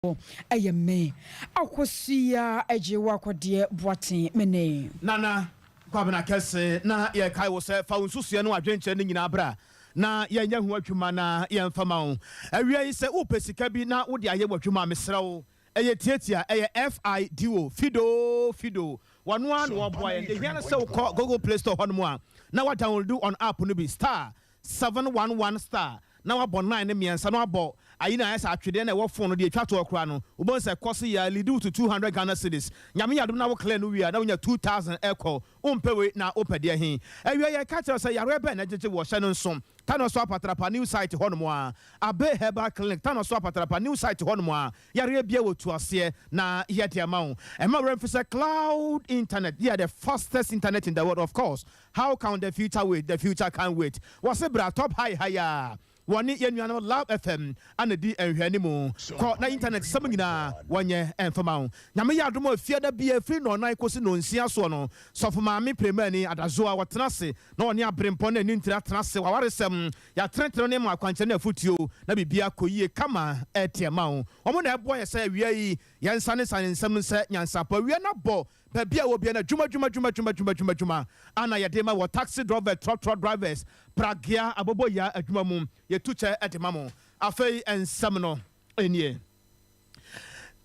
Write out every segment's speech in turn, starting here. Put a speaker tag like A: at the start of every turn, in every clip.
A: Ɛyɛ me Akosua Agyewa Kɔdeɛ Boateng me ne.
B: Nana Kwabena Kɛse na yɛkae wo sɛ fa wo nsusuiɛ ne w'adwenkyerɛ no nyinaa bra na yɛnyɛ ho adwuma na yɛmfa ma wo. Awia yi sɛ wopɛ sika bi na wode ayɛ w'adwuma a mesrɛ wo ɛyɛ tiatia ɛyɛ FIDO Fido Fido wɔno ara na wɔboa yɛn. Deɛ ɛhia ne sɛ wokɔ Google Play Store hɔnom a na wa download on app no bi star 711 star na wabɔ nine no mmiɛnsa na wabɔ ayi no ayɛ sɛ atwedeɛ no a ɛwɔ phone no deɛ ɛtwa toɔ koraa no wobɛhu sɛ ɛkɔ so yɛ a lead wo to 200 Ghana cedis. Nyame yɛ adom na wo clear no wie a na wonya 2000 ɛkɔ. Wompɛ wei na wopɛ deɛ he? Awiei yɛka kyerɛ wo sɛ yareɛ bɛn na ɛgyegye woɔ? Hyɛ no nso Tanoso Apatrapa new site hɔnom a Abbey Herbal Clinic Tanoso Apatrapa new site hɔnom a yareɛ biara wɔ tu aseɛ na yɛde ama wo. Ɛmma wo werɛ mfi sɛ cloud internet yɛ the fastest internet in the world of course How can the future wait, the future can't wait Wɔse bra top high ha yi a Wɔne yɛn nuanom Love FM ana di nhwɛanimu Kɔ na internet sɛm nyinaa wɔnyɛ mfa ma wo Nyame yɛ adom a fiada biara firi nnɔnnan kɔsi nnɔnsia soɔ no Sɔfo Maame Premani Adazoa wɔtena ase na wɔne aberempɔn ne anintire atena ase W'awaresɛm yɛatenetene ne ma akwankyerɛ ne afotuo na biribiara kɔ yie kama ɛte ama wo Wɔn na ɛboa yɛn sɛ awia yi yɛnsanesane nsɛm no sɛ nyansapɔ Awia no abɔ Baabi a wɔ bia no adwuma dwuma dwuma dwuma dwuma dwuma dwuma ana yɛde ma wɔ taxi drɔvɛ trɔtrɔ drivers pragea aboboyaa adwuma mu yɛtu kyɛ de ma mo. Afei nsɛm no nie.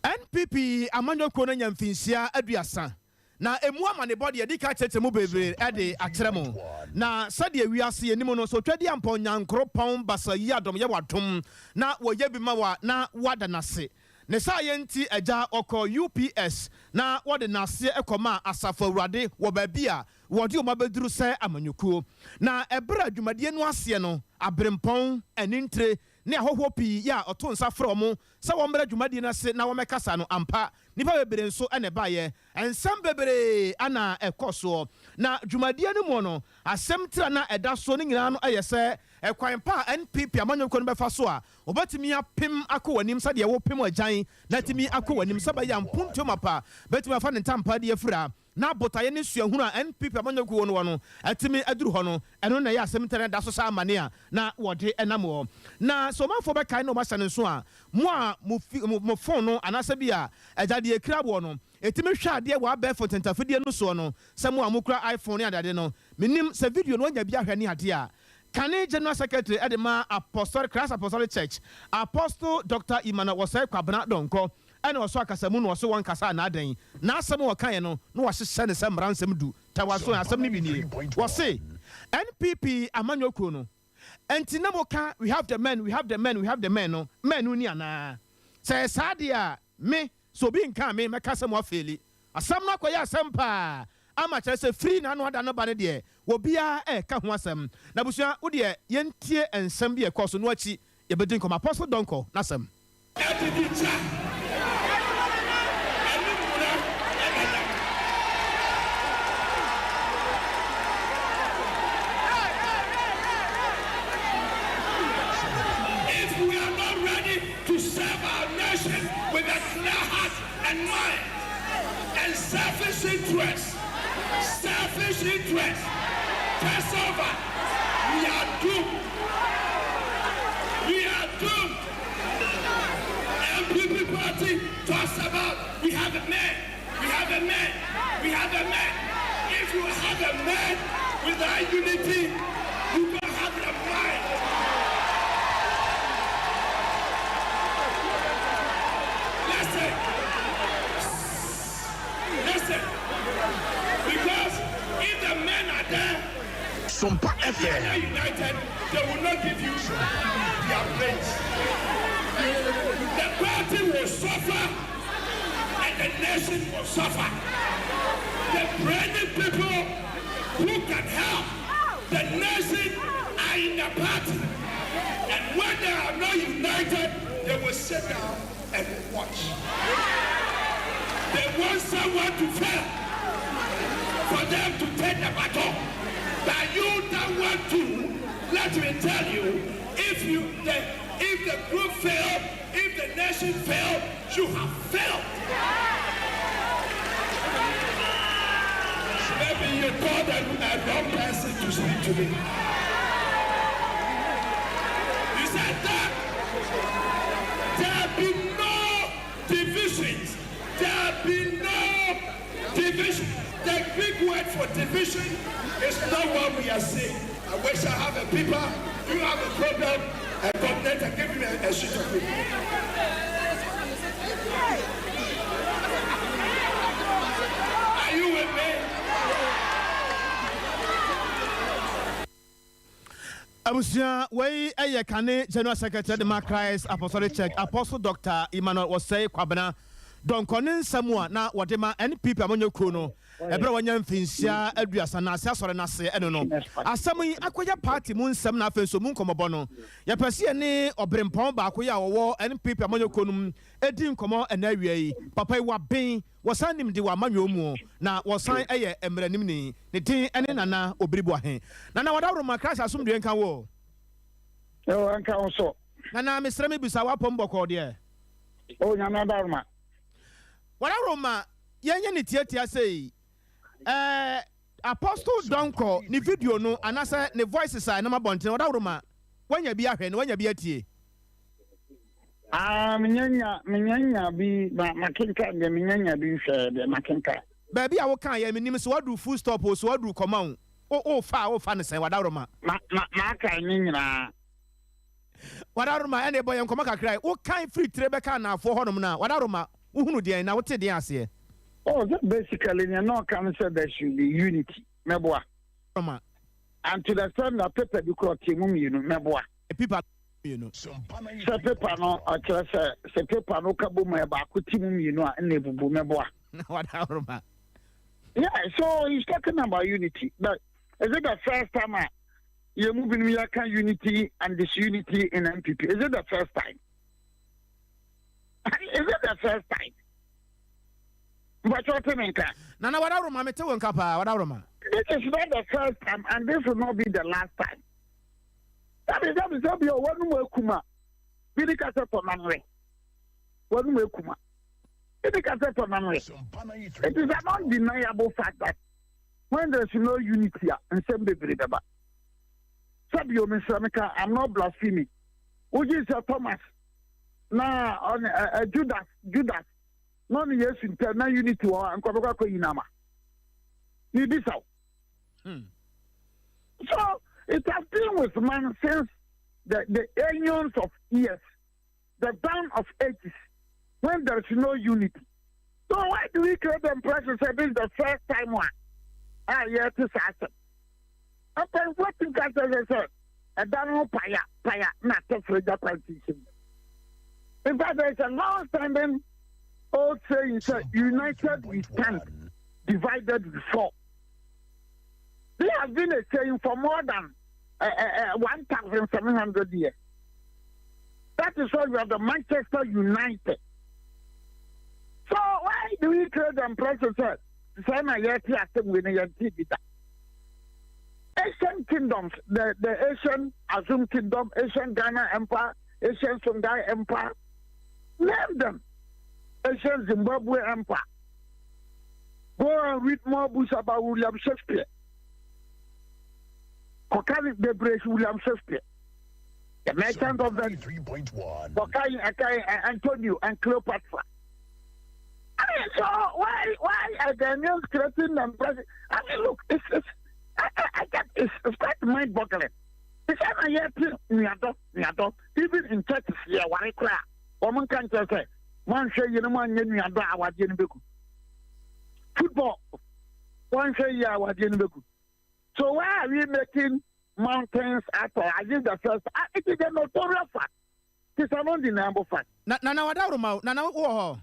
B: NPP amanyɔ kuo no anya mfinhyia aduasa na ɛmu amanebɔ deɛ yɛdi kan akyerɛkyerɛ mu bebree de akyerɛ mo. Na sɛdeɛ wiase yɛnim no sɛ Otwadiampɔn Nyankoropɔn Basa yi adom yɛ wadom na wɔyɛ bi ma wo a na woada no ase. Ne saayɛ nti agya ɔkɔɔ UPS na wɔde n'aseɛ kɔmaa Asafo Awurade wɔ baabi a wɔde wɔn abɛduru sɛ amanyɔkuo. Na ɛberɛ a dwumadie no aseɛ no, aberempɔn, anintire, ne ahɔhoɔ pii yɛ a ɔtoo nsa frɛɛ wɔn sɛ wɔmmra dwumadie no ase na wɔmmɛkasa no, ampa, nnipa bebree nso na ɛbaeɛ. Nsɛm bebree na ɛkɔɔ soɔ. Na dwumadie no mu no, asɛm tiri a na ɛda soɔ no nyinaa no yɛ sɛ ɛkwan pa a NPP amanyɔkuo no bɛfa so a wɔbɛtumi apem akɔ wɔn anim sɛdeɛ wopem agyan na atumi akɔ wɔn anim sɛ ɛbɛyɛ a mpuntuo mapa bɛtumi afa ne ntampaa de afira na botaeɛ ne suahunu a NPP amanyɔkuo no wɔ no atumi aduru hɔ no, ɛno na ɛyɛ asɛm tiri a na ɛda so sɛ amane a na wɔde nam hɔ. Na sɛ ɔmanfoɔ bɛkae na wɔahyɛ no nso a, mo a mo fi, mo fon no anaasɛ bi a agya deɛ ɛkura woɔ no, ɛtumi hwɛ adeɛ wɔ abɛɛfo ntɛntafidie no soɔ no, sɛ mo a mokura iPhone ne adeade no, mennim sɛ video no woanya bi ahwɛ ne adeɛ a. Kane General Secretary de ma Apostolic, Christ Apostolic Church, Apostle Doctor Emmanuel Osei Kwabena Donkor, ɛna ɔsɔ akasamu na ɔse wɔnkasa anaa dɛn? N'asɛm a ɔkaeɛ no na wɔahyehyɛ no sɛ mmara nsɛm du. Tawa so asɛm no bi nie. Wɔse NPP amanyɔ kuo no nti na moka we have the men, we have the men, we have the men no, men no ni anaa? Sɛ ɛyɛ saa deɛ a, me, sɛ obi nka a me mɛka sɛ moafeeli. Asɛm no akɔyɛ asɛm paa ama kyerɛ sɛ firi n'ano ada no ba no deɛ obiara ɛreka ho asɛm. Na abusua wo deɛ yɛntie nsɛm bi a ɛkɔɔ so no akyi yɛbɛdi nkɔmmɔ. Apostle Donkor n'asɛm.
C: Adidi kya ɛne mmura na nam. If we are not ready to serve our nation with a clear heart and mind and selfish interest, selfish interest takes over, we are doomed. We are doomed. NPP party talks about we have a man, we have a man, we have a man. If you have a man without unity, you don't have a mind. Listen, listen, because if the men are there,
D: Sompa
C: if they are not
D: FM.
C: united, they will not give you their place. The party will suffer and the nation will suffer. The branded people who can help the nation are in the party. And when they are not united, they will sit down and watch. They want someone to fail for them to take the battle. But you don't want to, let me tell you, if you the, if the group fail, if the nation fail, you have failed. Maybe you called a, a wrong person to speak to me. You said that there be no Divisions. There be no division. The Greek word for division is not what we are saying. I wish I have a paper. You have a problem, a coordinator, give me a sheet of paper. Are you with me?
B: Abusua, wei yɛ kane General Secretary de ma Christ Apostolic Church, Apostle Doctor Emmanuel Osei Kwabena Donkor ne nsɛm a na wɔde ma NPP amanyɔ kuo no ɛberɛ a wanya mfinhyia 30 na ase asɔre no ase ɛno no. Asɛm yi akɔyɛ party mu nsɛm na afei nso mu nkɔmmɔbɔ no. Yɛpɛ sɛ yɛne ɔberempɔn baako yi a ɔwɔ NPP amanyɔ kuo no mu di nkɔmmɔ ɛnnɛ awia yi. Papa yi waben. Wɔsan nim de wɔ amanyɔɔ mu na wɔsan yɛ mmaranimni. Ne din ne Nana Obiri Boahe. Nana Wadaworoma, Christ asomdwoeɛ nka wo o.
D: O, ɛnka wo nso.
B: Nana, mesrɛ me bisa w'apɔm bɔkɔɔ deɛ?
D: O, Nyame adaworoma.
B: Wadaworoma, yɛnyɛ no tiatia sei, ɛɛ Apostle Donkor ne video no anasɛ ne voices a ɛnam abɔntene, Wadaworoma, woanya bi ahwɛ na woanya bi atie?
D: Ah, menya nya, menya nya bi, ma makenkan deɛ menya nya bi nhwɛɛ deɛ makenkan.
B: Baabi a wokaa yɛ menim sɛ woaduru full stop o, sɛ woaduru kɔma o, wo wofa a wofa no sɛn, Wadaworoma?
D: Ma ma makan ne nyinaa.
B: Wadaworoma, ɛnna bɔ yɛn nkɔmmɔ kakra yi, wokan firi tire bɛka anaafoɔ hɔnom no a, Wadaworoma, wohunu deɛn na wote deɛn aseɛ?
D: Oh, sɛ basically nea na ɔka ne sɛ there should be unity, mɛboa.
B: Wadaworoma.
D: And to the extent that paper bi koraa ɔte mu mmienu, mɛboa.
B: Paper mmienu.
D: Sɛ paper no ɔkyerɛ sɛ sɛ paper no ka bom a baako ti mu mmienu a ɛna ebubu mɛboa.
B: Wadaworoma.
D: Yeah, so he's talking about unity, but is it the first time a yɛn mu binom yɛka unity and disunity in NPP? Is it the first time? Is it the first time? Mpakyɛ ɔte me nka.
B: Nana Wadaworoma mete wo nka paa Wadaworoma.
D: This is not the first time and this will not be the last time. Dabi dabi sɛ bi wɔnum ekuma bi ni kasɛ tɔ nam we wɔnum ekuma bi ni kasɛ tɔ nam we. It is an undeniable fact that when there is no unity a nsɛm bebree bɛba. Sɛbi omi nsɛm ka I'm not blaspheming. Wogye sɛ Thomas na ɔne ɛ Judas Judas na ɔne Yesu ntɛm na unity wɔ hɔ a nkɔbɛkɔ akɔyi no ama. Mebisa wo. So it has been with man since the, the aeons of years, the dawn of ages, when there is no unity. So why do we create the impression that this is the first time one? Ah, yeah, it is awesome. Mpanyinfoɔ ti nka sɛ sɛ sɛ ɛda no paya paya na atɛfrɛ gya kwan ti nhyɛ mu. In fact, there is a long standing old saying sɛ united we stand, divided we fall. This has been a saying for more than uh, uh, 1,700 years. That is why we have the Manchester United. So why do we create the impression that sɛ na yɛte asɛm wei no yɛnte bi da? Asian kingdoms, the, the Asian Azum Kingdom, Asian Ghana Empire, Asian Songhai Empire, name them. Asian Zimbabwe Empire. Go and read more books about William Shakespeare. Kɔka bebree William Shakespeare. The merchant of the Kɔka ɛka Antonio and Cleopatra. I mean, so why why are Ghanaians creating the impression? I mean, look, it's it's I, I, I get it's, it's quite mind-boggling. It's na yɛte nuadɔ nuadɔ even in churches yɛ ware koraa wɔn nka nkyɛn sɛ wɔnhwɛ yie no wɔanyɛ nuadɔ a awadeɛ no bɛgu football wɔnhwɛ yie a awadeɛ no bɛgu so why are we making mountains out of as if the first ah, it is a notorious fact it is an undeniable fact.
B: Na nana wadaworoma o nana wowɔ hɔ.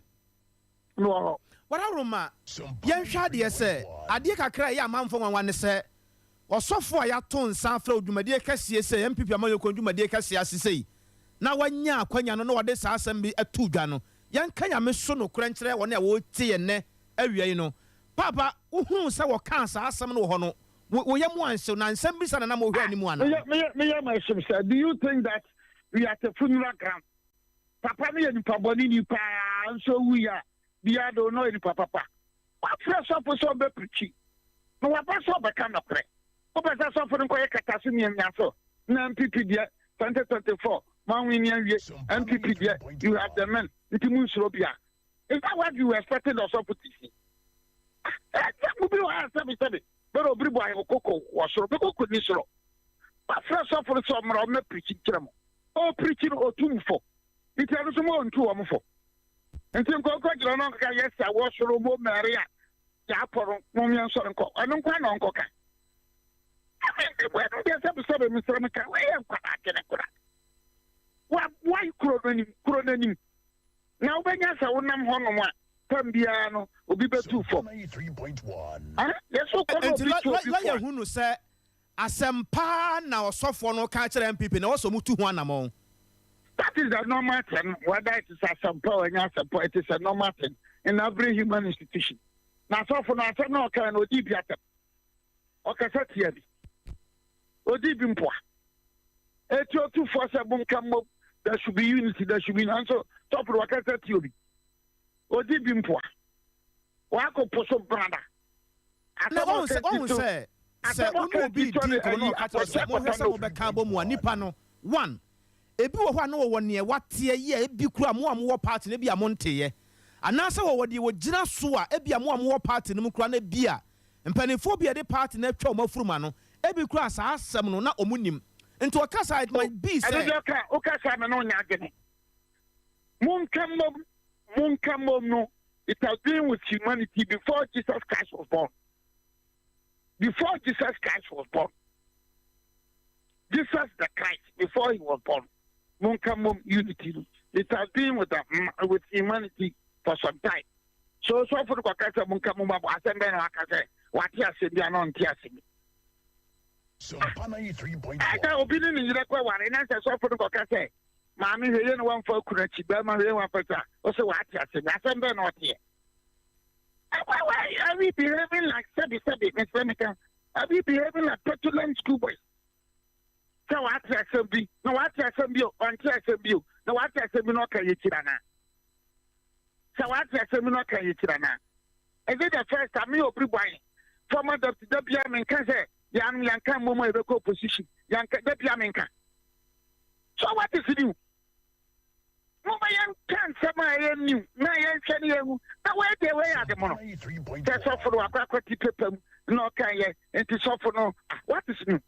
D: Mewɔ hɔ.
B: Wadaworoma yɛnhwɛ adeɛ sɛ adeɛ kakra a ɛyɛ amanfoɔ nwanwa ne sɛ ɔsɔfo a yɛato nsa afrɛ wo dwumadie kɛseɛ sei NPP amanyɔkuo dwumadie kɛseɛ ase sei na wanya akwanya no na wɔde saa asɛm bi ato dwa no yɛnka Nyame so nokorɛ nkyerɛ wɔn a wɔretie yɛn nnɛ awia yi no Paapa wohunuu sɛ wɔkaa saa asɛm no wɔ hɔ no wo wo yam anhyew na nsɛm bi saa na na mohwɛ anim anaa?
D: Me me yam ahyew sɛ do you think that we are at a funeral ground? Papa no yɛ nipa bɔne ni paa nso owui a biara de ɔno ɔyɛ nipa papa. Wafrɛ sɔfo sɛ ɔbɛ pirikyi na waba sɛ ɔbɛka nɔkorɛ. Wopɛ sɛ sɔfo no nkɔyɛ kɛtɛ so miamia so na NPP deɛ 2024 moanwini anwie NPP deɛ you have the men nti monsuro bia. Is that what you expected ɔsɔfo to see? Ɛsɛ mo bi wɔ ha sɛbi sɛbi bɛrɛ obiri bɔ ayɛ koko wɔ soro bi koko ni soro. Wafrɛ sɔfo no sɛ ɔmmra ɔmmɛ pirikyi nkyerɛ mo. Ɔpirikyi no otu mo fo. Nti ɛno nso mo ntu wɔn fo. Nti nkɔnkɔ gyina no nkɔka yɛ sɛ wɔ soro mo mɛri a yɛapɔ no mo mmea nsɔre nkɔ. Ɛno nkwa na ɔnkɔka. Ɛno deɛ sɛbi sɛbi mesrɛ me ka wɔyɛ nkwadaa adwene kora. Waboa kuro no anim kuro no anim. Na wobɛnya sɛ wonam hɔnom a tam biara no obi bɛtu fam. Yɛsɛ wokɔ na
B: Nti
D: obi tu obi fo
B: lɔya
D: a.
B: hu no sɛ asɛm paa na ɔsɔfoɔ no ka kyerɛ NPP na wɔsɔ mu tu ho anammɔn.
D: That is the normal thing, whether it is asɛmpa or ɛnyɛ asɛmpa, it is a normal thing in every human institution. Na asɔfo no asɛm na ɔka no odi bi atɛm. Ɔkasa tia bi. Odi bi mpoa. Eti otufoɔ sɛ monka mmom, there should be unity, there should be, nanso sɔfo no wakasa tia obi. Odi bi mpoa. Wakɔ po so brada.
B: Na
D: Asɛm
B: wɔn
D: ɔka
B: sɛ wɔn
D: ti to
B: sɛ sɛ
D: asɛm
B: wo ne
D: ɔka
B: obi
D: ti to
B: di
D: ne
B: nkɔmmɔ na
D: ayi
B: ɔka kyerɛ sɛ
D: akɔhyɛ
B: monhwɛ
D: kɔtɔ
B: sɛ
D: no.
B: mobɛka abɔ mu a, nipa no one ebi wɔ hɔ a na wɔwɔ neɛ wateɛ yi a ebi kura mo a mowɔ party no ebi a monteeɛ, anaasɛ wɔwɔ deɛ wɔgyina so a ebi a mo a mowɔ party no mu kura no, ebi a mpanimfoɔ bi a yɛde party no atwa wɔn afurum ano, ebi kura saa asɛm no na wɔn nim, nti ɔka saa, it might be
D: Ɛno
B: sɛ
D: deɛ ɔka woka saa me ne ɔnya adwene. Monka mmom, monka mmom no, it has been with humanity before Jesus Christ was born. Before Jesus Christ was born. Jesus the Christ, before he was born. Monka mmom unity no. It has been with humanity for some time. So sɔfo no kɔka sɛ monka mmom abɔ asɛm bɛn na waka sɛ wate asɛm bi ana ɔnte asɛm bi. Ɛsɛ obi ne ne yerɛ kɔ ware na sɛ sɔfo no kɔka sɛ maame hwɛ yie na wamfa kunu akyi, bɛrima hwɛ yie wamfa akyi a, ɔsɛ wate asɛm bi, asɛm bɛn na ɔteɛ? Why are we behaving like sɛbi sɛbi mesrɛ meka, are we behaving like petulant schoolboys? Sɛ wate asɛm bi na wate asɛm bi o, ɔnte asɛm bi o, na wate asɛm bi na ɔka yɛ kyiri anaa? Sɛ wate asɛm bi na ɔka yɛ kyiri anaa? Is it the first time? Me obiri bwan former deputy, da bia menka sɛ yɛanom yɛnka mmom a yɛbɛkɔ opposition, yɛnka da bia menka. So what is new? Momma yɛnka nsɛm a ɛyɛ new na yɛnhwɛ ne yɛhu na wei deɛ wei ade mo no sɛ sɔfo no wakɔ akɔte paper mu na ɔka yɛ, nti sɔfo no, ah, what is new?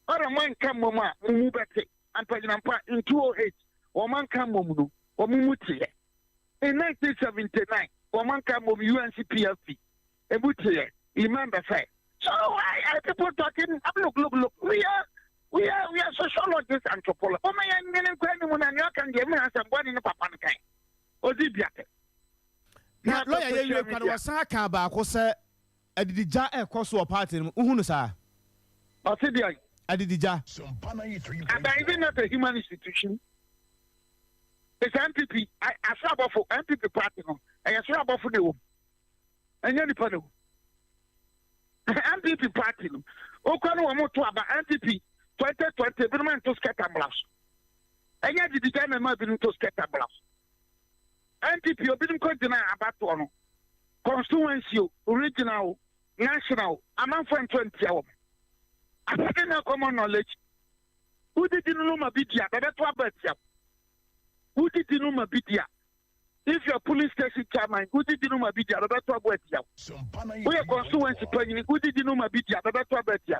D: Ɔrɛ mo anka mmom a mo mu bɛte ampanyinampa. In 208 wɔn anka mmom no wɔn mu teɛ. In 1979 wɔn anka mmom, UNC PFP emu teɛ. Remember sɛ, so why are people talking? Look, look, look, we are sociologists, anthropologists. Wɔn yɛn nwene nkɔ anim na nea ɔka deɛ mu na asɛm bɔne ne papa no kan odi biatɛ.
B: Na lɔya yɛ wie kora no, wɔsan ka baako sɛ adidigya ɛkɔ so wɔ party no mu, wohu no saa?
D: Ɔsi deɛ?
B: Adidigya.
D: Aba, is it not a human institution? It's NPP asoro abɔfo, NPP party no ɛyɛ soro abɔfo na ɛwɔ mu, ɛnyɛ nipa na ɛwɔ mu. NPP party no okura no wɔn to aba NPP 2020, ebinom anto skirt and blouse. Ɛnyɛ adidigya na ɛma ebinom to skirt and blouse? NPP obinom kɔ gyina abatoɔ no, constituency o, regional o, national o, amanfoɔ nto ntia wɔn. Asɛde na common knowledge, wodidi no no ma bi di a bɛbɛto aba atia wo. Wodidi no ma bi di a, if you are polling station chairman, wodidi no ma bi di a bɛbɛto aba atia wo. Woyɛ constituency panyin, wodidi no ma bi di a bɛbɛto aba atia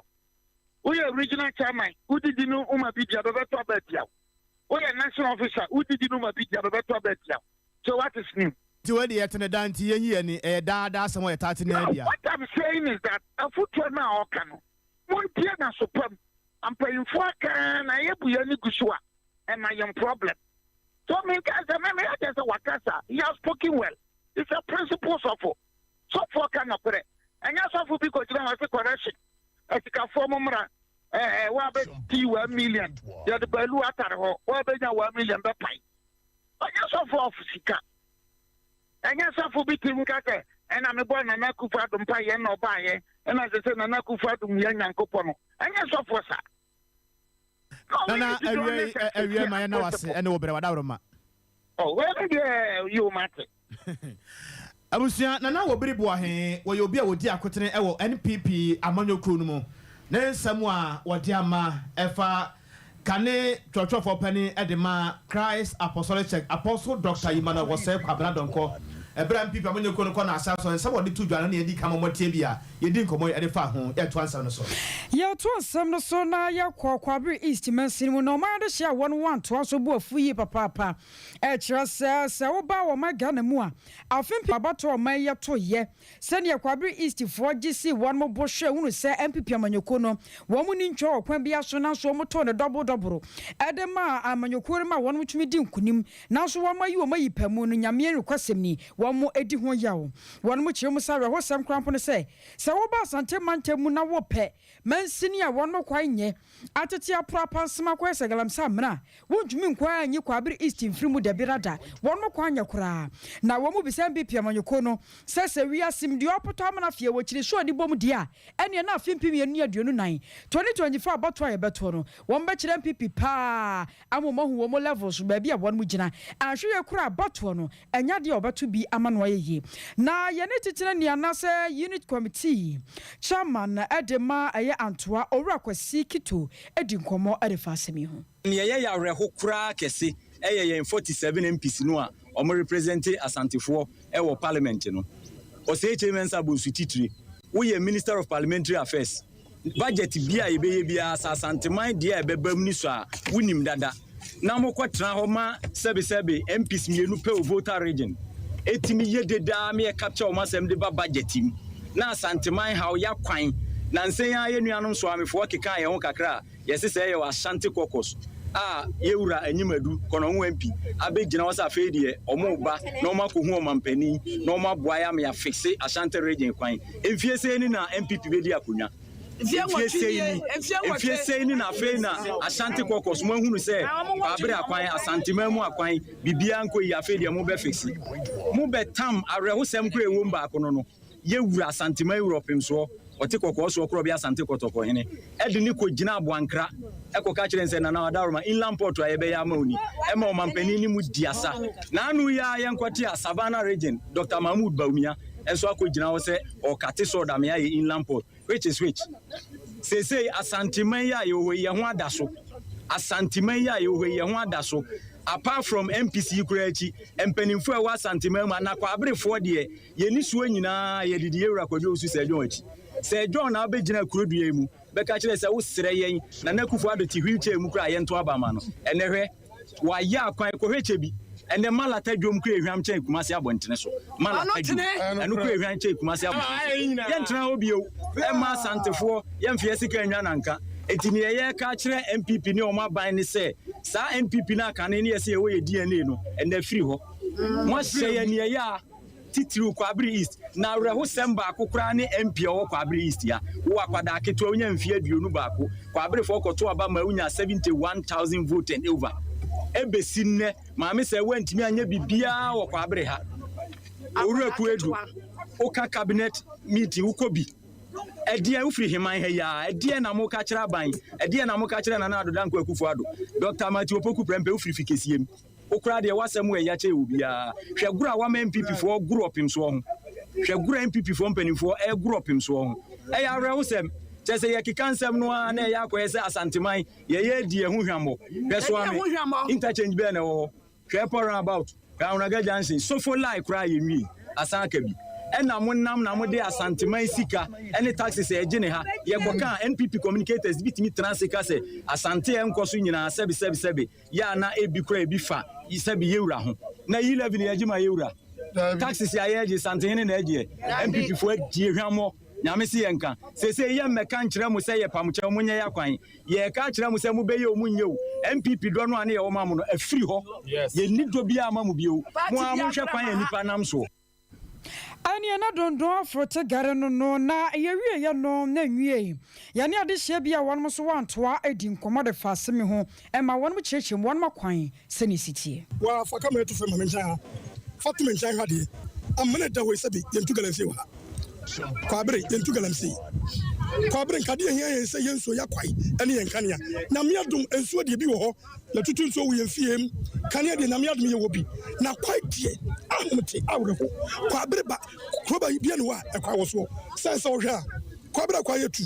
D: wo. Woyɛ regional chairman, wodidi no ma bi di a bɛbɛto aba atia wo. Woyɛ national officer, wodidi no ma bi di a bɛbɛto aba atia wo. So what is new?
B: Nti wei deɛ yɛte ne da, nti yɛnyi yɛni, ɛyɛ daadaa asɛm a yɛtate ne
D: No,
B: adia.
D: what I'm saying is that afotuo no a ɔka no, montie na so pam mpanyinfoɔ aka na yɛbu yɛn ani gu so a ɛma yɛn problem. So menka sɛ mɛmɛ yɛ sɛ wakasa, he has spoken well. It's a principle. Sɔfo, sɔfoɔ ka nɔkorɛ, ɛnyɛ sɔfo bi kɔgyina hɔ sɛ correction, asikafoɔ mo mmra, ɛɛ wabɛti 1 million, yɛde baalu atare hɔ, wabɛnya 1 million bɛpae. Ɔnyɛ sɔfo of sika. Ɛnyɛ sɔfo bi ti nka sɛ ɛna mebɔ Nana Akufo Addo mpa yɛn na ɔbaayɛ ɛna sɛ Nana Akufo Addo yɛ Nyankopɔn no, ɛnyɛ sɔfo sa.
B: Nana, awie awie ma yɛn na wase ɛne wo brɛ wadaworo ma.
D: Oh, wei deɛ yi o, mate.
B: Abusua, Nana Wɔbiri Boahe wɔyɛ obi a wɔdi akotene wɔ NPP amanyɔkuo no mu. Ne nsɛm a wɔde ama ɛfa kane twerɛtwerɛfoɔ panin de ma Christ Apostolic Church, Apostle Dr Emmanuel Wɔsɛe Kwabena Dɔnkɔ. Ɛberɛ a NPP amanyɔkuo no kɔ n'asa so, nsɛm a wɔde to dwa no na yɛdi kan ma moatie bi a yɛdi nkɔmmɔ yi de fa ho. Yɛtoa nsɛm no so.
A: Yɛtoa nsɛm no so na yɛkɔ Kwabre East mansini mu na ɔman adehyeɛ a wɔn wɔ Antoa so bo afu yie papaapa. Ɛkyerɛ sɛ, sɛ woba ɔman Ghana mu a, afe mpem abatoɔ a ɔman yi yɛtoeɛ Sɛdeɛ Kwabre East foɔ gye sii wɔn bo hwɛ hunu sɛ NPP amanyɔkuo no wɔn nni ntwa wɔ kwan biara so nanso wɔn too no dɔbo dɔboro de maa amanyɔkuo no ma wɔn tumi di nkunim nanso wɔn ayi wɔn ayi pa mu no Nyame nokwasɛm ni wɔn di ho yaw. Wɔn kyerɛ mu sɛ awerɛhosɛm koraa mpo ne sɛ sɛ woba Asante mantam mu na wopɛ mansini a wɔn kwan nyɛ atete aporo apansem akɔyɛ sɛ galamsey amena a Wontumi nkɔ ara nyi Kwaabere East mfiri mu dabira da. Wɔn kwan nyɛ koraa. Na wɔn bisa NPP amanyɔkuo no sɛ sɛ wiase mu deɛ ɔpotɔ amena feɛ wɔ kyiri so a ɔde bom deɛ a, ɛneɛ na afe 2024, 2024 abatoɔ a yɛbɛtoɔ no, wɔn bɛkyerɛ NPP paa ama wɔn ahu wɔn levels baabi a wɔn gyina. Anhwɛ yie koraa abatoɔ no, ɛnyɛ adeɛ a wɔbɛto bi ama no ayɛ yie. Na yɛne Titenani anaasɛ Unit Committee Chairman de ma ɛyɛ Antoa, Owura Kwasi Kito di nkɔmmɔ de fa asɛm yi ho.
E: Nea ɛyɛ yɛn awerɛho koraa kɛse yɛ yɛn 47 MPs no a wɔn represente Asantefoɔ wɔ parliament no. Osei Kyei Mensah Bonsu Titire, woyɛ Minister of Parliamentary Affairs, budget bi a yɛbɛyɛ biara sɛ Asanteman deɛ a ɛbɛba mu no sua a, wonim dada. Na mokɔ tena hɔ ma sɛbesɛbe MPs mmienu pɛ wɔ Volta region ɛtumi yɛ dede ara ma yɛ capture wɔn asɛm de ba budget mu. Na Asanteman haw yɛakwan. Nansa yi ara yɛn nuanom Soamefoɔ kekaa yɛn ho kakra a, Yɛse sɛ yɛwɔ Ashanti Caucus a yɛwura Anyim Adu, Kɔnɔngo MP, abɛgyina hɔ sɛ afei deɛ ɔmo ba na ɔmo akɔhu ɔmanpanin na ɔmo aboa yɛ ama yɛafixe Ashanti region kwan. Mfie sei ni na NPP bɛdi akonwa. Mfie sei ni, mfie sei ni na afei na Ashanti Caucus mo ahunu sɛ Kwaabere akwan, Asanteman mu akwan, biribiara nkɔ yie afei deɛ mo bɛ fixe. Mo bɛ tam awerɛhosɛm koraa ɛwom baako no no. Yɛ wura Asanteman wura ɔpemsoɔ, ɔte kɔkɔɔ soɔ korɔbea Asante Kɔtɔkɔ hene de no kɔ gyina Aboankra kɔ ka kyerɛ no sɛ Nana Adaworoma inland port a yɛbɛyɛ ama wo ni ɛma ɔmanpanin ne mu di asa. Naano yi ara yɛnkɔ te a Savannah region Doctor Mahmood Bawumia nso akɔ gyina hɔ sɛ ɔrekate sɔɔ dame ayɛ inland port which is which? Seesei Asanteman yi a yɛwɔ hɔ yi yɛn ho ada so Asanteman yi a yɛwɔ hɔ yi yɛn ho ada so apart from MPs yi koraa akyi mpanimfoɔ a ɛwɔ Asanteman mu anakwaberefoɔ deɛ Yɛn nisuo nyinaa yɛde di yɛn wura Kwadwo Owusu Sir John akyi. Sir John na wobɛgyina kuro dua yi mu bɛka kyerɛ sɛ wo srɛ yɛn Nana Akufo Addo te wheel chair mu koraa a yɛnto aba ma no. Ɛnɛ hwɛ, wayɛ akwan, kɔhwɛ kyɛ bi. Ɛnɛ Malata dwom koraa ehwam kyɛn Kumasi abɔntene so. Malata dwom, ɛno koraa ehwan kyɛn Kumasi abɔntene so. Yɛntena hɔ bio mma Asantefoɔ, yɛmfa yɛn sika nnwa nanka. Enti nea yɛreka akyerɛ NPP ne wɔn aban ne sɛ, saa NPP no a kane ne yɛse yɛwɔ yɛn DNA no, ɛnɛ afiri hɔ. Moahyɛ yɛn nea ɛyɛ a. Titiriw Kwaabere East, na awerɛhosɛm baako koraa ne MP a ɔwɔ Kwaabere East ha. Wo akwadaa ketewa wonya mfeɛ 21, Kwaaberefoɔ kɔto aba ma wonya 71,000 vote and over. Ɛbɛsi nnɛ, maame sɛ woantumi anyɛ biribiara wɔ Kwaabere ha. Owura Kuadu, woka cabinet meeting wokɔ bi. Ɛdeɛn, wofiri heman ha yi ara, ɛdeɛn na moka kyerɛ aban? Ɛdeɛn na moka kyerɛ Nana Addo Dankwa Akufo-Addo? Dr. Matthew Opoku Prempeh, wofiri Fikesiem. Wo koraa deɛ w'asɛm wɔ ɛya kyɛn obiara. Hwɛ goro a wama NPP foɔ goro ɔpem soɔ ho. Hwɛ goro a NPP foɔ mpanimfoɔ ɛregoro ɔpem soɔ ho. Ɛyɛ awerɛhosɛm. Kyerɛ sɛ yɛkeka nsɛm no ara na ɛyɛ akɔyɛ sɛ Asanteman yɛyɛ adi ɛho hwammɔ. Hwɛ Soame, interchange bɛn na ɛwɔ hɔ? Hwɛ Airport roundabout, hwɛ Ahonaga junction, Sofo line koraa yɛnwie, asan aka bi. Ɛna monam na mode Asanteman sika ne taxes a ɛgye ne ha. Yɛkɔka a NPP communicators bi tumi tena ase ka sɛ Asante a ɛnkɔ so nyinaa sɛbe sɛbe sɛbe. Yɛ a na ebi koraa ebi fa sɛbi yewura ho. Na yi levy no yɛgye ma yewura. Taxes a yɛgye Santehene na ɛgyeɛ. NPP foɔ adie hwammɔ. Nyame se yɛnka. Seesei yɛ mmɛka nkyerɛ mo sɛ yɛpa mo kyɛw monyɛ yakwan. Yɛreka akyerɛ mo sɛ mobɛyɛ o monyɛ o. NPP dɔ no a ne yɛwɔ ma mo no afiri hɔ. Yɛnni dɔ biara ma mo bio. Mo ara monhwɛ kwan a nnipa nam soɔ.
A: Ɛneɛ na dondon aforote gare no no na yɛwieɛ no na nwiei. Yɛne adehyeɛ bi a wɔnom nso wɔantoa adi nkɔmmɔ de fa asem yi ho ma wɔnom kyerɛkyerɛ mu wɔnom akwan sɛdeɛ ɛsi teɛ.
F: Waa fa camera to fam ma me nkyɛn ha fa to me nkyɛn hwɛ adeɛ amena da hɔ yi sɛbi yɛntu galamsey wɔ ha Kwabere yɛntu galamsey Kwabere nka adeɛ hia yɛn sɛ yɛn nsuo yɛ akwae ɛne yɛn nkanea Nyame adom nsuo deɛ bi wɔ hɔ Yɛtutu nsuo wɔ yɛn fie mu. Kanea deɛ Nyame adom yɛwɔ bi. Na kwae deɛ ahomete awerɛho. Kwabere ba kuro ba bia ni hɔ a ɛkwae wɔ soɔ. Sɛn sɛ wohwɛ a Kwabere akwae yɛ tu.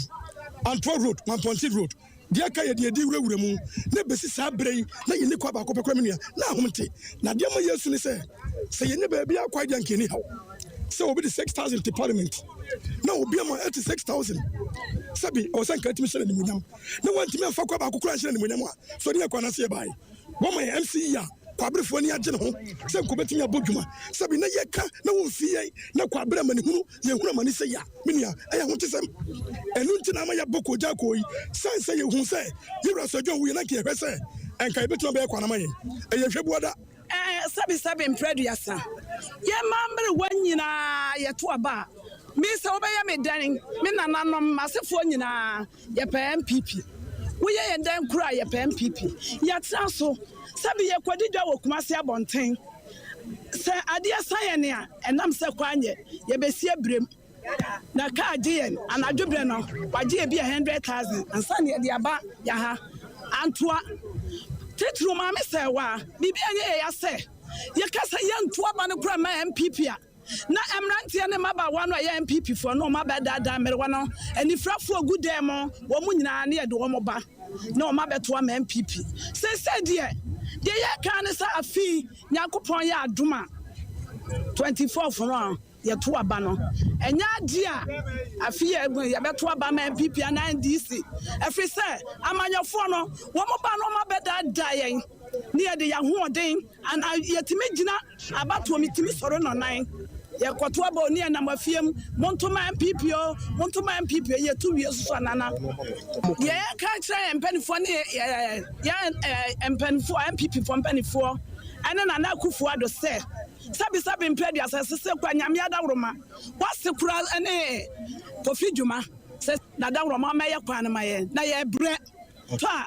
F: Antoa road, Mampɔnten road. Deɛ aka yɛ deɛ yɛde wurawura mu na ɛbɛsi saa berɛ yi na yɛnni kwa baako pɛ koraa me nua, na ahom nte. Na deɛ ɛma yɛsu ne sɛ, sɛ yɛnya baabi akwae deɛ anka yɛnni haw. Sɛ obi de 6000 te parliament na obi ama ɛte 6000, sɛbi ɛwɔ sɛ nka atumi hyɛ no animuonyam na wantumi amfa kwa baako koraa anhyɛ no animuonyam a, so ɛne yɛ kwan ase yɛbae. Wɔma yɛn MC yi a Kwaberefoɔ ani agye ne ho sɛ nka ɔbɛtumi abɔ dwuma sɛbi na yɛka na wɔmfi yɛn na Kwabere amanehunu yɛhunu amane sɛ ya me nua ɛyɛ ahokyesɛm. Ɛno nti na ama yɛabɔ koogyaa koo yi sane sɛ yɛhuu sɛ yɛwura Sir John wuiɛ na nka yɛhwɛ sɛ nka yɛbɛtumi abɛyɛ kwan ama yɛn. Ɛyɛ hwɛbuada.
G: Sɛbesɛbe mprɛ aduasa, yɛn mma mmerewa nyinaa yɛto aba a, me sɛ wobɛyɛ me dɛn, me nananom, m'asefoɔ nyinaa yɛpɛ NPP. Woyɛ yɛn dɛn koraa a yɛpɛ NPP. Yɛtena so, sɛbe yɛkɔdi dwa wɔ Kumasi abɔnten, sɛ adeɛ sa yɛn a, ɛnam sɛ kwan nyɛ, yɛbɛsi abirem. Na kaa gye yɛn anadwo berɛ no, wagye yɛ bi a 100,000 ansa na yɛde aba yɛ ha. Antoa, titiriw Maame Sɛɛwaa, biribi anyɛ yɛ ya sɛ yɛka sɛ yɛnto aba no koraa mma NPP a, na mmeranteɛ ne mmabaawa no a ɛyɛ NPP foɔ no wɔn abɛdaadaa mmerewa no, anifirafoɔ gu dan mu, wɔn nyinaa ne yɛde wɔn ba na wɔn abɛto ama NPP. Seesei deɛ, deɛ yɛreka ara ne sɛ afei Nyankopɔn yɛ adom a, 24th no a, yɛto aba no, ɛnyɛ adeɛ a afe yi yɛbɛto aba ma NPP anaa NDC, ɛfiri sɛ amanyɔfoɔ no, wɔn ba no wɔn abɛdaadaa yɛn ne yɛde yɛn ahoɔden anaa yɛtumi gyina abatoɔ mu, yɛtumi sɔre nnɔnan yɛkɔto aba o ne yɛnam afie mu, monto ma NPP o, monto ma NPP o, yɛto wie soso anana. Deɛ yɛka kyerɛ yɛn mpanimfoɔ ne yɛn mpanimfoɔ, NPP foɔ mpanimfoɔ ɛne Nana Akufo-Addo sɛ, Sɛbisɛbi mpɛ aduasa ɛsese kwa Nyame adaworoma wase kura ne Kofi dwuma sɛ nadawroma ɔmɛyɛ kwan no ma yɛn na yɛ brɛ tɔ a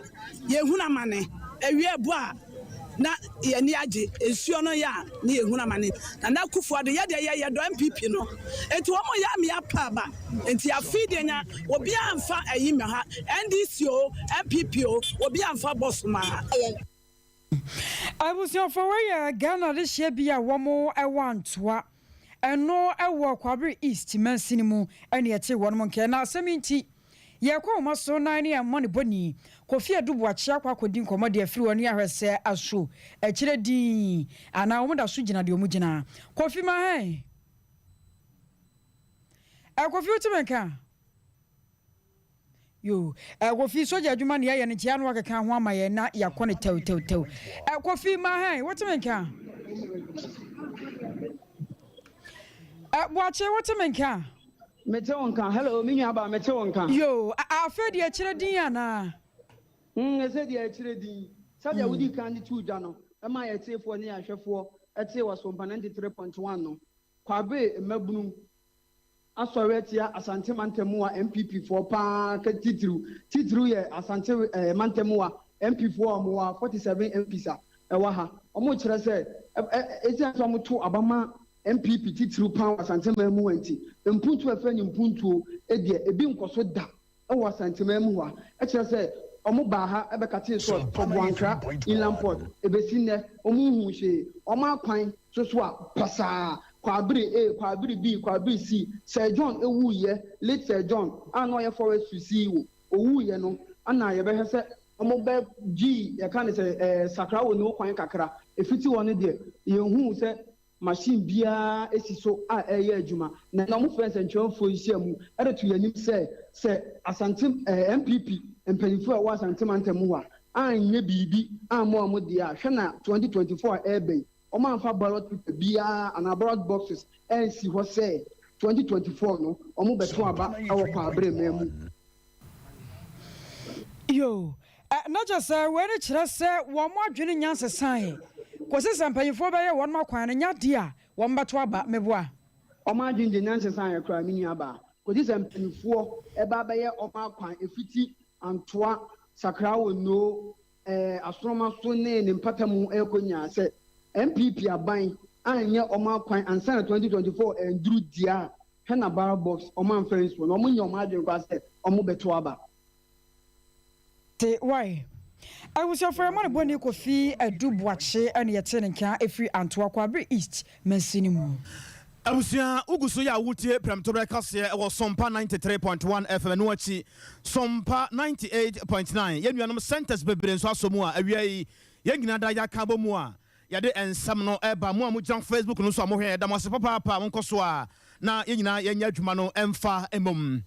G: yɛ hunu amane awia ɛbɔ a na yɛ ani agye nsuo no yɛ a ne yɛ hunu amane Nana Akufo Addo yɛ deɛ yɛ yɛ dɔ NPP no nti wɔn yɛ amea pa aba nti afei deɛ nya obiara nfa ayi mɛ ha NDC o NPP o obiara nfa bɔs ma ha.
A: Abusuafoɔ wei yɛ Ghana adehyeɛ bi a wɔn wɔ Antoa, ɛno wɔ Kwabre East mansini mu ɛna yɛtee wɔn nkɛ. Na asɛm yi nti yɛrekɔ nwoma so na yɛne yɛn amanebɔni Kofi Adu Boakye akɔ akɔdi nkɔmmɔ de afiri hɔ ne ahwɛ sɛ aso akyire dinn anaa wɔn da so gyina deɛ wɔn gyina. Kofi ma hɛn. Kofi wote me nka? Yoo eh Kofi sogya adwuma na yɛyɛ no nti ano akeka ho ama yɛn na yɛakɔ no tɛwtɛwtɛw. Eh Kofi ma hɛn wote me nka? Eh Boakye wote me nka?
H: Mete wo nka. Hello me nua baa mete wo nka.
A: Yoo afei deɛ ɛkyerɛ din anaa?
H: Mm ɛsɛ deɛ ɛkyerɛ din. Sɛdeɛ wodii kan de too dwa no ɛmaa yɛn atiefoɔ ne yɛn ahwɛfoɔ tee wɔ Sompa 93.1 no, Kwabere mmabunu asɔre atia Asante mantam mu a NPP foɔ paa ka titiriw titiriw yɛ Asante eh, mantam mu a MP foɔ a wɔwɔ ha 47 MPs a ɛwɔ ha wɔn kyerɛ sɛ ɛsiane sɛ wɔn to aba ma NPP titiriw paa wɔ Asante man mu ha nti mpuntuo a ɛfrɛ no mpuntuo deɛ ebi nkɔ so da wɔ Asanteman mu hɔ a, ɛkyerɛ sɛ wɔn baa ha bɛkatee salt for Boankra Inland Port. Ɛbɛsi nnɛ, wɔn nhuu hwee. Wɔn akwan nso so a, pasaa. Kwaabere A, Kwaabere B, Kwaabere C. Sir John wuiɛ, late Sir John a na ɔyɛ Forestry CEO, ɔwuiɛ no, ɛna yɛbɛhwɛ sɛ wɔn bɛ gyee, yɛka no sɛ, ɛɛ, sakra wɔ ne kwan kakra. Ɛfiti hɔ no deɛ, yɛnhuu sɛ machine biara si so a ɛreyɛ adwuma, na na wɔfrɛ nsɛnkyerɛwfoɔ nhyiamu de to yɛn anim sɛ, sɛ Asante eh, NPP mpanimfoɔ a ɛwɔ Asante mantam mu hɔ a anyɛ biribi amma wɔn deɛ a, hwɛ na 2024 a ɛreba yi, wɔamfa ballot paper biara anaa ballot boxes ansi hɔ sɛ 2024 no wɔbɛto aba wɔ Kwaabere man mu.
A: Yoo, ɛ, na kyerɛ sɛ wei no kyerɛ sɛ wɔn adwene nnya nsesaeɛ kɔsi sɛ mpanyimfoɔ bɛyɛ wɔn akwan no nyɛ adeɛ a wɔbɛto aba. Meboa?
H: Wɔn adwene deɛ nnya nsesaeɛ koraa, me nuabaa, kɔsi sɛ mpanyimfoɔ ba abɛyɛ wɔn akwan ɛfiti Antoa, Sakrawo, Noo, ɛɛ, Asoroma so ne ne mpatamu rekɔ nyinaa. Sɛ NPP aban anyɛ wɔn akwan ansa na 2024 anduru deɛ a, hwɛ na ballot box wɔn amfa ansi hɔ na wɔn nyɛ wɔn adwene koraa sɛ wɔn bɛto aba.
A: Te wai. Abusuafo yɛ mɔnebɔni Kofi Adu Boakye na yɛtee ne nka ɛfiri Antoa Kwabre East mansini mu.
B: Abusua, wogu so yɛ a wotie Prɛmtoberɛ kaseɛ wɔ Sompa 93.1 FM, ɛno akyi Sompa 98.9. Yɛn nuanom centres bebree nso asɔ mu a awia yi yɛn nyinaa da yɛaka abɔ mu a yɛde nsɛm no reba. Mo a mogyina Facebook no nso a mohwɛ yɛda mo ase papaapa. Monkɔ so a na yɛn nyinaa yɛnyɛ adwuma no mfa mmom.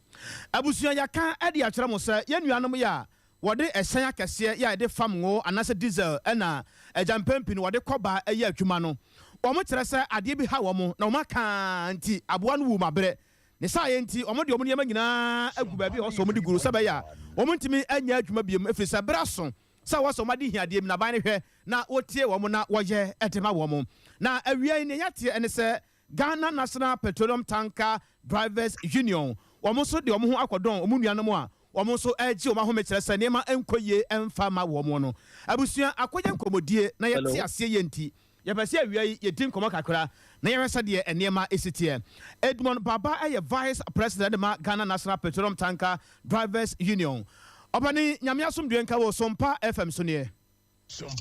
B: Abusua, yɛaka de akyerɛ mo sɛ yɛn nuanom yɛ a Wɔde ɛhyɛn akɛseɛ yɛ a yɛde fam ngo anaasɛ diesel na agya mpɛn pii no wɔde kɔ ba yɛ adwuma no. Wɔkyerɛ sɛ adeɛ bi ha wɔn na wɔn aka ara nti aboa no wuu ma berɛ. Ne saayɛ nti wɔde wɔn nneɛma nyinaa agu baabi a ɛwɔ sɛ wɔde gu no sɛ ɛbɛyɛ a wɔntumi nyɛ adwuma bio ɛfiri sɛ berɛ aso sɛ ɛwɔ sɛ wɔn adehiadeɛ mu no aban no hwɛ na wɔtie wɔn na wɔyɛ de ma wɔn. Na awia yi nea yɛateɛ ne sɛ Ghana National Petroleum Tanker Drivers Union wɔn nso de wɔn ho akɔdɔn wɔn nuanom a Wɔn nso regye wɔn ahome kyerɛ sɛ nneɛma nkɔ yie mfa mma wɔn no. Abusua akɔyɛ nkɔmmɔdie na yɛte
I: Hello.
B: aseɛ yie nti, yɛpɛ sɛ awia yi yɛdi nkɔmmɔ kakra na yɛhwɛ sɛdeɛ nneɛma si teɛ. Edmond Baba yɛ Vice President de ma Ghana National Petroleum Tanker Drivers Union. Ɔpanin, Nyame asomdwoeɛ nka wo, Sompa FM so nie.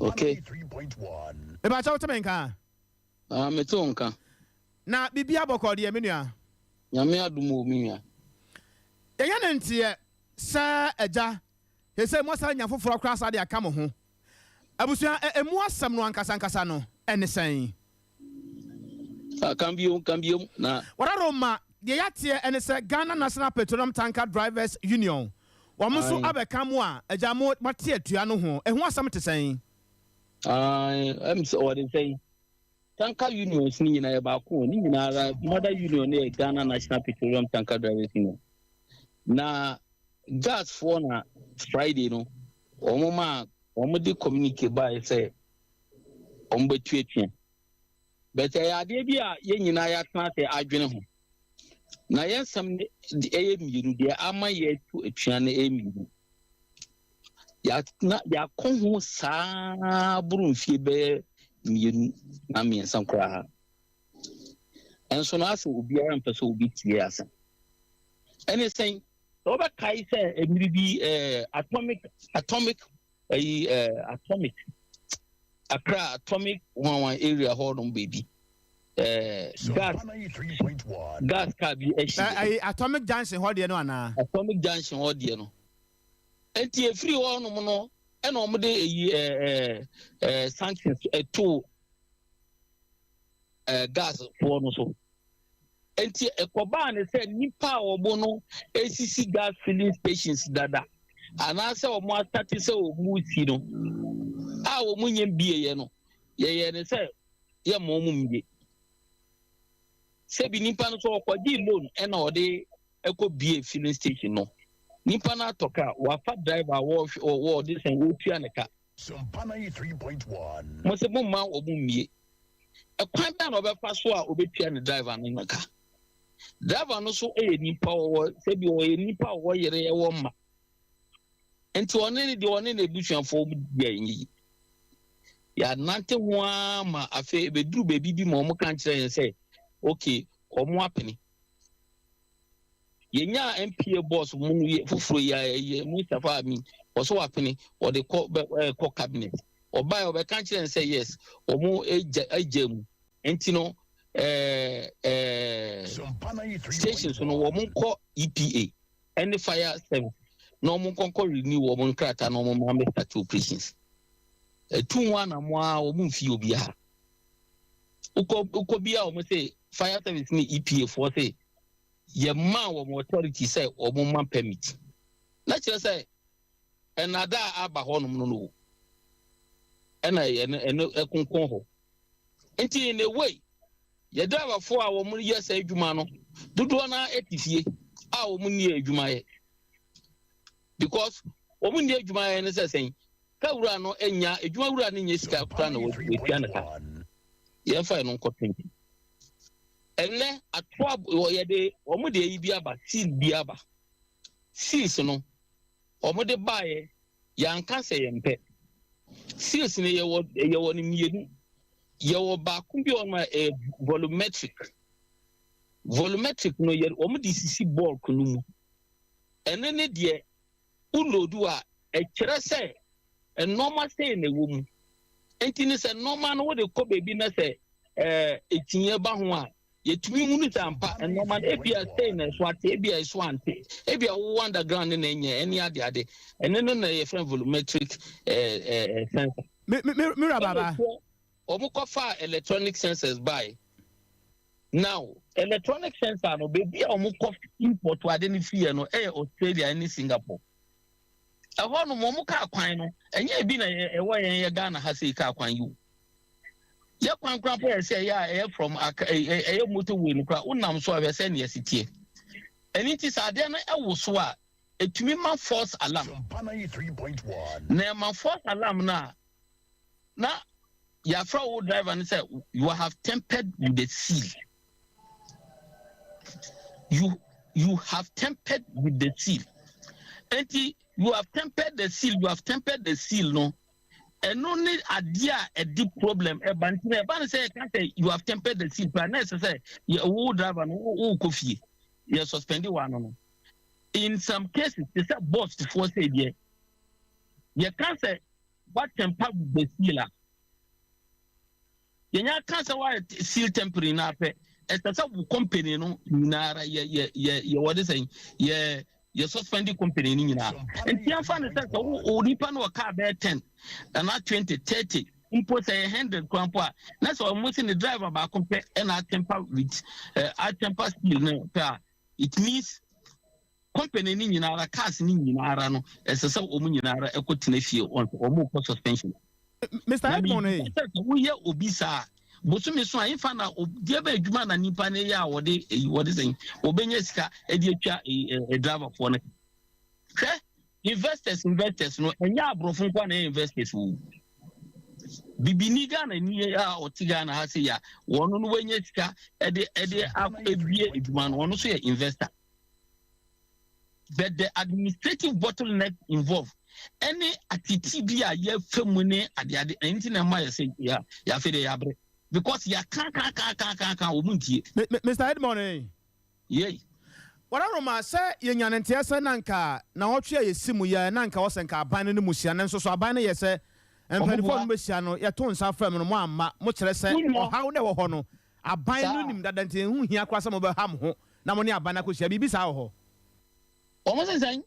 I: Okay.
B: Mepakyɛ wote me nka?
I: Ah, mete wo nka.
B: Na biribiara bɔkɔɔ deɛ, me nua?
I: Nyame adom o, me nua.
B: Yɛnyɛ no nteɛ sɛ agya. Seesei moasan anya foforɔ koraa saa de aka mo ho. Abusua, ɛ, emu asɛm no ankasa ankasa no ne sɛn?
I: Ah, ka bio, ka bio, na.
B: Wɔdaroma, deɛ yɛateɛ ne sɛ Ghana National Petroleum Tanker Drivers Union, wɔn nso
I: Ae.
B: abɛka mo a agya mo, moate atua no ho. Ɛho asɛm te sɛn?
I: Ae, ɛm sɛ wɔde sɛn? Tanker unions no nyinaa yɛ baako o, ne nyinaa ara mother union no yɛ Ghana National Petroleum Tanker Drivers Union. Na gas foɔ na Friday no wɔn maa wɔn de communique baeɛ sɛ wɔn bɛtuatua. But ɛyɛ adeɛ bi a yɛn nyinaa yɛatena ase adwene ho. Na yɛn nsɛm no ɛyɛ mmienu deɛ ama yɛatu atua no ɛyɛ mmienu. Yɛatena yɛakɔ ho saa boro mfie bɛyɛ mmienu na mmiɛnsa koraa. Nso no asɛ obiara mpɛ sɛ obi tie asɛm. Ɛne sɛn sɛ wobɛkae sɛ mmiri bi eh, atomic atomic ɛyi eh, atomic Accra atomic one one area hɔ nom baabi eh, gas gas car bi ahyi.
B: Ɛyi atomic junction hɔ deɛ no anaa?
I: Atomic junction hɔ deɛ no. Enti efiri hɔ nom no ɛna wɔn de eyi ɛɛ ɛɛ sanctions ɛtoo ɛɛ gas foɔ no so. Enti ɛkɔbaa ne sɛ nipa a wɔn no esisi gas filling stations dada anaasɛ wɔn asate sɛ wɔn si no a wɔn nyɛ mbieɛ no yɛyɛ ne sɛ yɛ mma wɔn mbie. Sɛbi nipa no so ɔkɔgye loan ɛna ɔde ɛkɔ bie filling station no nipa no atɔ car wafa driver a wɔhwɛ wɔde sɛn wɔtua ne ka mo sɛ mo mma wɔn mmie ɛkwan bɛn na ɔbɛfa so a ɔbɛtua ne driver no no ka driver no so yɛ nipa ɔwɔ sɛbi ɔyɛ nipa a ɔwɔ yere ɛwɔ mma nti ɔne ne deɛ ɔne n'abusuafoɔ di a ɛnyɛ yi yɛanante ho ara ma afei ebeduru baabi bi ma wɔn ka nkyerɛ yɛn sɛ okay wɔn apene Yɛnyaa NPA boss mu foforɔ yi a ɛyɛ Mustapha Amin ɔsɛ wapene ɔde kɔ bɛ ɛkɔ cabinet ɔbaeɛ ɔbɛka kyerɛ n sɛ yes wɔn agya agya mu nti no ɛɛ ɛɛ stations no wɔn nkɔ EPA ɛne fire service na wɔn nkɔ nkɔ renew wɔn nkrataa na wɔn ma start operations ɛtu ho anamo a wɔn mfi obiara wokɔ wokɔ bi a wɔn sɛ fire service ne EPA foɔ sɛ yɛmaa wɔn authority sɛ wɔn ma permit na kyerɛ sɛ ɛnada a aba hɔnom no no ɛna ɛno ɛno ɛkonkɔn hɔ nti in a way yɛ driverfoɔ a wɔn yɛ sɛ adwuma no dodoɔ no ara te fie a wɔn nni adwuma yɛ because wɔn nni adwuma yɛ no sɛ sɛn ka wura no nya adwuma wura no nyɛ sika kora na wɔtua ne ka yɛmfa ɛno nkɔto nkyɛn Ɛnnɛ atoa yɛde wɔn de ayi bi aba seal bi aba seals no wɔn de baeɛ yɛanka sɛ yɛn pɛ seals no yɛwɔ yɛwɔ no mmienu yɛwɔ baako bi wɔn a ɛyɛ volumetric volumetric no yɛ wɔn de sisi bulk no mu ɛno ne deɛ wolodu a ɛkyerɛ sɛ nneɛma sei na ɛwɔ mu nti ne sɛ nneɛma no wode kɔ baabi na sɛ ɛɛ ɛtinyɛ ba ho a yɛtumi hunu sɛ ampa nneɛma no ebia sei na ɛso ate, ebia ɛso ante, ebia wowɔ underground ne na ɛnyɛ ɛne ade ade. Ɛno no na yɛfrɛ volumetric eh, eh, eh, sensor.
B: Me me me wura baba.
I: Wɔn kɔfaa electronic sensors bae. Now electronic sensor no baabi a wɔn kɔ import ade no fie no ɛyɛ Australia ne Singapore. Ɛhɔ nom wɔn kaa kwan no ɛnyɛ ebi na ɛwɔ yɛn yɛ Ghana ha sei kaa kwan yi o. Yɛ kwan koraa pɛ sɛ ɛyɛ a ɛyɛ from aka ɛyɛ motorway no koraa wonam so a hwɛ sɛ nea ɛsi teɛ. Ɛno nti sɛ adeɛ no ɛwo so a ɛtumi ma false alarm. Na ɛma false alarm no a na yɛafrɛ wo driver no sɛ you have tempered with the seal. You you have tempered with the seal. Enti you have tempered the seal, you have tempered the seal no. Ɛno ne adeɛ a ɛde problem ɛba nti na ɛba no sɛ yɛka sɛ you have tempered the seal paa na ɛsɛ sɛ wo driver no wokɔ fie yɛ suspend wa no no. In some cases te sɛ boss foɔ sɛ deɛ yɛka sɛ woatemper with the seal a Yɛnya ka sɛ woayɛ seal tempering no apɛ, ɛsɛ sɛ wo company no nyinara yɛ yɛ yɛ yɛ wɔde sɛn yɛ yɛ suspend company no nyinaa. Nti yɛmfa no sɛ sɛ wo nipa no wɔ car bɛyɛ 10 anaa 20 30 mpo sɛ yɛ 100 koraa mpo a na sɛ ɔmo se ne driver baako pɛ ɛna atemper with eh, atemper seal no pɛ a it means company no nyinara cars no nyinara no ɛsɛ sɛ wɔn nyinara ɛkɔ tena fie wɔn wɔn kɔ suspension.
B: Mr. Edmond ee.
I: Sɛ sɛ woyɛ obi saa bosome so a nfa na deɛ bɛ adwuma na nipa no yɛ a wɔde eyi wɔde sɛn wɔbɛnya sika ɛde atwa ɛɛ driverfoɔ no hwɛ investors investors no ɛnyɛ aborɔfo nko na ɛyɛ investors o bibini Ghana ni a ɔte Ghana ha se ya wɔn no wɔanya sika ɛde ɛde abie adwuma no wɔn nso yɛ investor. But the administrative bottleneck involved ɛne atete bi a yɛfa mu ne adeade ɛno nti na ɛma yɛ sɛ yɛ yɛafei deɛ yɛabrɛ because yɛaka ka ka ka ka ka wɔn ntie.
B: Mr. Edmond eh.
I: Yei.
B: Wararoma sɛ yɛnya no nteɛ sɛ na nka nawɔtwe a yɛsi mu yi ara na nka ɔsɛ nka aban no ne mo hyia nanso so aban no yɛ sɛ mpaninfoɔ a mobɛhyia no yɛto nsa frɛ mo no moamma mo kyerɛ sɛ ɔhaw no ɛwɔ hɔ no aban no nim dada nti ɛho nhia koraa sɛ mobɛha mo ho na mo ne aban no akɔhyia. Biribi saa wɔ hɔ.
I: Wɔn se sɛn?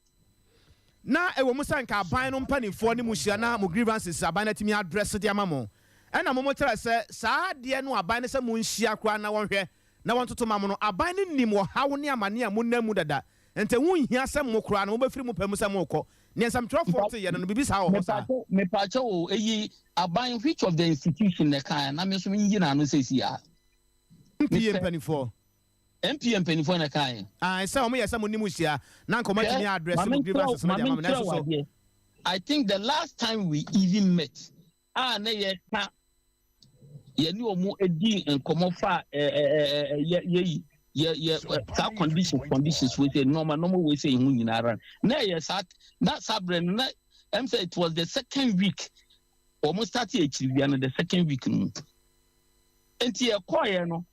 B: Na ɛwɔ mu sɛ anka aban no mpaninfoɔ ne mo hyia na mo grievances aban no atumi address de ama mo. Ɛna mo mo kyerɛ sɛ saa adeɛ no aban no sɛ mo nhyia koraa na wɔnhwɛ na wɔntoto ma mo no, aban no nim ɔhaw ne amaneɛ a mo nam mu dada nti ɛho nhia sɛ mo koraa no mobɛfiri mo pɛ mu sɛ morekɔ. Neɛ nsɛmtwerɛfoɔ teeɛ no no biribi saa wɔ hɔ saa?
I: Mepaakyɛw o, eyi aban which of the institution na ɛkaeɛ na me nso menyi n'ano seesei ara.
B: NPA mpaninfoɔ.
I: NPA mpanyinfoɔ na ɛkaa yɛn.
B: Ae sɛ wɔn yɛ sɛ mo ne mo hyia na anka wɔn atumi
I: Hwɛ,
B: address
I: ma
B: mo
I: menkyerɛ wo,
B: grievances no
I: ma
B: de ama mo
I: menkyerɛ
B: nanso
I: wo
B: so.
I: adeɛ. I think the last time we even met a na yɛka yɛne wɔn di nkɔmmɔ fa ɛ ɛ ɛ ɛ yɛ yɛyi yɛ yɛ ɛ, saa conditions conditions wei sɛ nneɛma nneɛma wei sɛ ɛho nyinaa ara na ɛyɛ saa na saa berɛ no na ɛm sɛ it was the second week wɔn start akyiriwia no the second week no mu nti yɛkɔɔeɛ no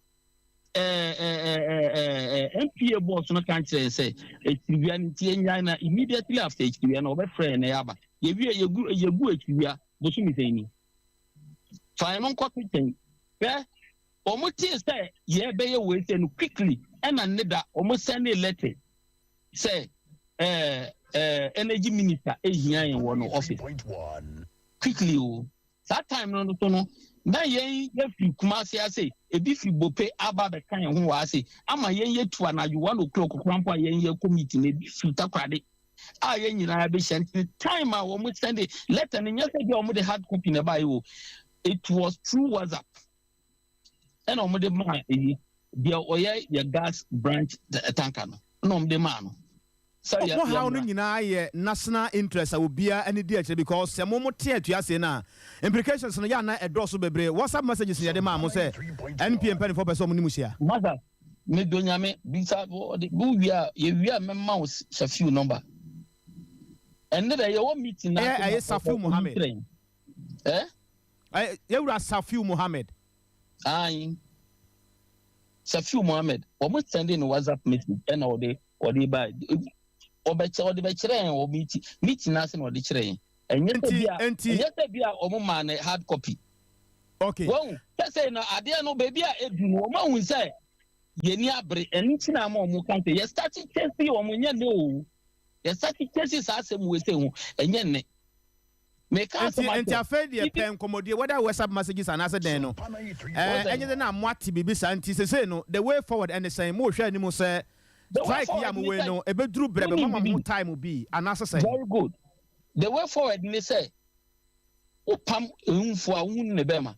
I: NPA boss no ka kyerɛ sɛ akyiriwia no nti yɛnyae na immediately after akyiriwia no ɔbɛfrɛ yɛn na yɛaba. Yɛwie yɛgu yɛgu akyiriwia bosome sɛn ni. Fa yɛn no nkɔto kyɛn. Hwɛ wɔn tee sɛ yɛbɛyɛ wei sɛ no quickly ɛna ne da wɔn sɛnde letter sɛ ɛɛ ɛɛ energy minister ehia yɛn wɔ no office quickly o. Saa time no so no, na yɛn yɛfiri Kumasi ase, ebi firi Bope aba abɛka yɛn ho wɔ ase, ama yɛn yɛtu anadwo one o'clock koraa mpo a yɛn yɛkɔ meeting, ebi firi Takoradi a yɛn nyinaa bɛhyia. Nti time a wɔn send letter no, nyɛ sɛ bi a wɔn de hard copy na ɛbaeɛ o, it was through WhatsApp ɛna wɔn de maa eyi deɛ ɔyɛ yɛ gas branch tanker no ɛna wɔn de maa no. Sɛ
B: Mo
I: yɛ
B: mo haw no
I: yɛmmra.
B: nyinaa yɛ national interest a obiara ani di akyire because sɛ mo mo te atua sei no a implications no yɛ a na ɛdɔɔso bebree. WhatsApp messages na yɛde maa mo sɛ NPA mpaninfoɔ pɛ sɛ wɔn ne mo hyia.
I: Masa me dɔ nyame bisa ɔde wo wie a yɛ wie a mɛma wo Shafiu number ɛnɛ dɛ yɛwɔ meeting na
B: Ɛyɛ
I: ase
B: ɛyɛ
I: na
B: Safiu
I: ɔyi
B: Mohammed.
I: kyerɛ yɛn eh.
B: Ɛyɛ yɛwura Safiu Mohammed.
I: Ayi Shafiu Mohammed wɔn sɛnde no WhatsApp message ɛna ɔde ɔde ba ɔbɛkyɛ ɔde bɛkyerɛ yɛn wɔ meeting meeting n'ase na ɔde kyerɛ yɛn ɛnyɛ sɛ
B: Nti
I: bi a
B: nti
I: ɛnyɛ sɛ bi a wɔn maa no hard copy.
B: Okay.
I: Wɔn sɛ sɛ na adeɛ no beebi a edu no wɔn ahu sɛ. Yɛni abere, ɛno nti na ama wɔn ka sɛ yɛ start chase wɔn, nyɛ nnɛ o. Yɛ start chase saa asɛm wei sɛ ho, ɛnyɛ nnɛ. Meka
B: Nti
I: asɛm
B: nti
I: akyerɛ.
B: Afei deɛ
I: Ibi
B: pɛ nkɔmmɔdie, whether WhatsApp messages anaasɛ dɛn no, ɛɛ
I: wɔsɛ
B: ɛnyɛ dɛ na moate biribi saa. Nti sesei no, the way forward ɛne sɛn? Mohwɛ anim sɛ
I: The way
B: strike yi a
I: forward ne
B: mowei
I: sɛ
B: no ɛbɛduru berɛ bɛ
I: wonim
B: moama mo ho
I: bibi.
B: time bi anaasɛ sɛn?
I: Very good. The way forward ne sɛ wopam ehunfo a wohunu ne bɛrima.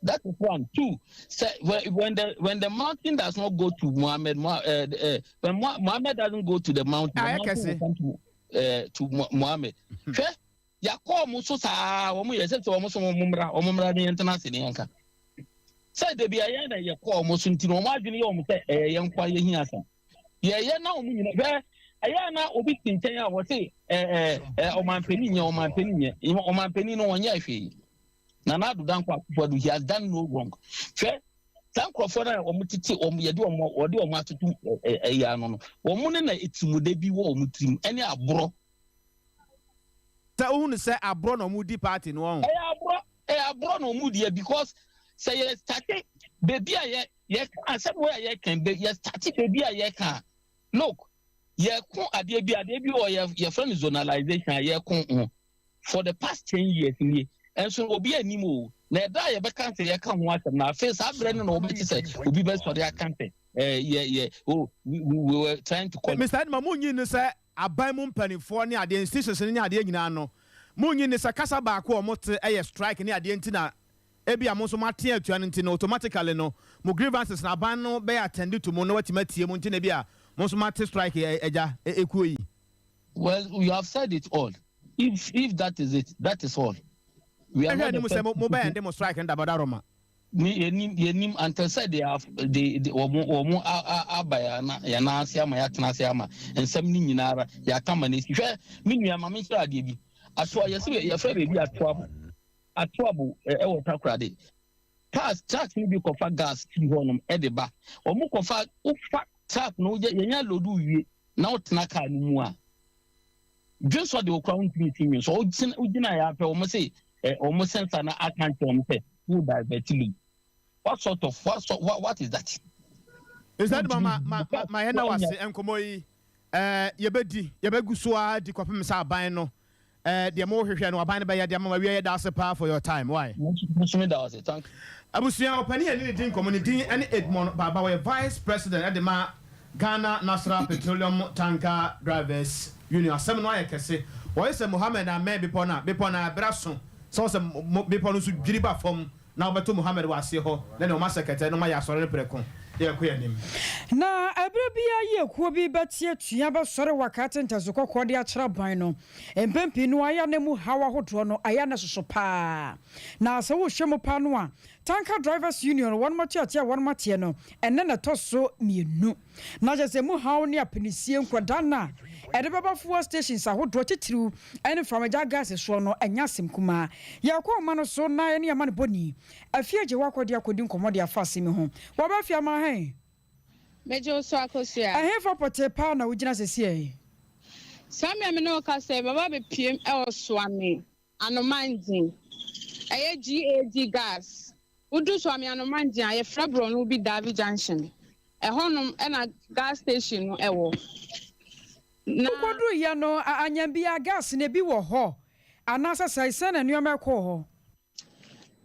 I: That is one. Two, sɛ when the mountain does not go to Muhammad, when Muhammad doesn't go to the mountain, the
B: Ayɛ
I: mountain will
B: kɛse.
I: come to Muhammad. Hwɛ, yakɔ ɔmo so saa, wɔn yɛ sɛ wɔn so wɔn mmra ne yɛn tena ase ne yɛn ka. Sɛ debi a yɛn na yɛkɔ ɔmo so nti na wɔn adwene yɛ wɔn sɛ ɛyɛ yɛn nkwa yɛ hin asa. Yɛyɛ na wɔn nyina hwɛ, ɛyɛ na obi te nkyɛn a wɔte ɛɛ ɛɛ ɔmanpanin nyɛ ɔmanpanin no, wɔnyɛ hwee. Nana Addo Dankwa Akufo-Addo, he has done no wrong. Hwɛ, saa nkurɔfoɔ no a wɔn tete wɔn, yɛde wɔn, wɔde wɔn atoto ɛyɛ ano no, wɔn ne na etirimude bi wɔ wɔn tirim ɛne aborɔ.
B: Sɛ wohunu sɛ aborɔ na ɔmo di party no ɔho.
I: Ɛyɛ aborɔ, ɛyɛ aborɔ na wɔn diɛ, because sɛ yɛ start beebi a yɛ yɛ ka asɛm wɔ a yɛ kan be yɛ start beebi a yɛ ka, look, yɛ ko adeɛ bi wɔ yɛ yɛfrɛ no zonalization a yɛ ko ho for the past 10 years nie, ɛnso obi anim o. Na ɛda a yɛbɛka sɛ yɛka ho asɛm na afei saa berɛ no na wɔbɛte sɛ obi bɛsɔre aka sɛ ɛɛ yɛ yɛ oh, we were trying to call.
B: Mr Edmond, munyi ne sɛ aban mu mpanimfoɔ ne adeɛ, institutions ne adeɛ nyinaa no, munyi ne sɛ kasa baako a wɔte ɛyɛ strike ne adeɛ, nti na ebi a mo nso moate atua no, nti no automatically no mo grievances na aban no bɛyɛ attend to mo na watumi atie mo, nti na ebi a mo nso moate strike ɛgya ekuo yi?
I: Well, you have said it all. If that is it, that is all.
B: We are not the first. Mo bɛyɛ ndi mo strike no dabada roma.
I: Ni yɛnim until sɛ they have they wɔn aba yɛn nan ase ama yɛatena ase ama nsɛm ne nyinara yɛaka ma n'esi. Hwɛ, me nua, ma me nkyerɛ adeɛ bi. Atoa, yɛsɛ yɛfrɛ baabi Atoabo. Atoabo ɛwɔ Takoradi. Cars, trucks no bi kɔfa gas firi hɔnom ɛde ba. Wɔn kɔfa, wofa truck no, yɛnya load wie na wotena car no mu a, dwensɔ de okura, wontumi ti nwi so. Wogyina yɛ apɛ, wɔn sɛ wɔn sensor na aka nkyɛn wɔn sɛ wo divert load. What sort of what sort what, what is that?
B: Is that ma yɛn na wase nkɔmɔ yi yɛbɛdi, yɛbɛgu so a di kɔpem sɛ aban no deɛ mo hwehwɛ no, aban no bɛyɛ deɛ ama wia. Yɛ da ase paa for your time. Why?
I: Musumi da ase, thank you.
B: Abusua, ɔpanin yɛn ne ne di nkɔmɔ ne din ɛne Edmond Baba, wɔyɛ vice president ɛde ma Ghana National Petroleum Tanker Drivers Union. Asɛm no ayɛ kɛse. Wɔyɛ sɛ Mohammed amɛn bepɔ no a bepɔ no abera so sɛ wɔsɛ bepɔ no nso dwiri ba fam na wɔbɛto Mohammed wɔ aseɛ hɔ na ne wɔn asɛ kɛtɛ na wɔn ayɛ asɔre no prɛko. Yɛkɔ yɛn anim.
A: Na ɛberɛ biara yi ekuo bi bɛte atua bɛsɔre wɔ akate ntaso kɔkɔɔ de akyerɛ aban no, mpɛn pii no ayɛ ne mu haw ahodoɔ no ayɛ ne soso paa. Na sɛ wohwɛ mu paa no a, Tanker Drivers Union wɔn atuatua wɔn ateɛ no, ɛnɛ na ɛtɔ so mmienu, na kyerɛ sɛ mu haw ne apinisie nkwadaa no a ɛde bɛba fuel stations ahodoɔ titiriw ne mframagya gas soɔ no, ɛnyɛ asɛm kumaa. Yɛkɔ ɔma no so na yɛne ama no bɔni afie agye wakɔde akɔdi nkɔmmɔ de afa asɛm ho. Wɔbɛ fie ama hɛn.
J: Megye wo so, Akosua.
A: Ɛhefa pɔtee paa na wogyina sɛsiɛ?
J: Saa mmea me ne wo ka sɛ baba bɛpiem ɛwɔ Soame Anomangye. Ɛyɛ GAG Gas. Wodu Soame Anomangye a, yɛfrɛ borɔno bi Davi Junction. Ɛhɔnom ɛna gas station no ɛwɔ.
A: Na wokɔduru yɛ no, anyambia gas na ebi wɔ hɔ anaasɛ sɛ sɛn na nneɛma ɛkɔɔ hɔ?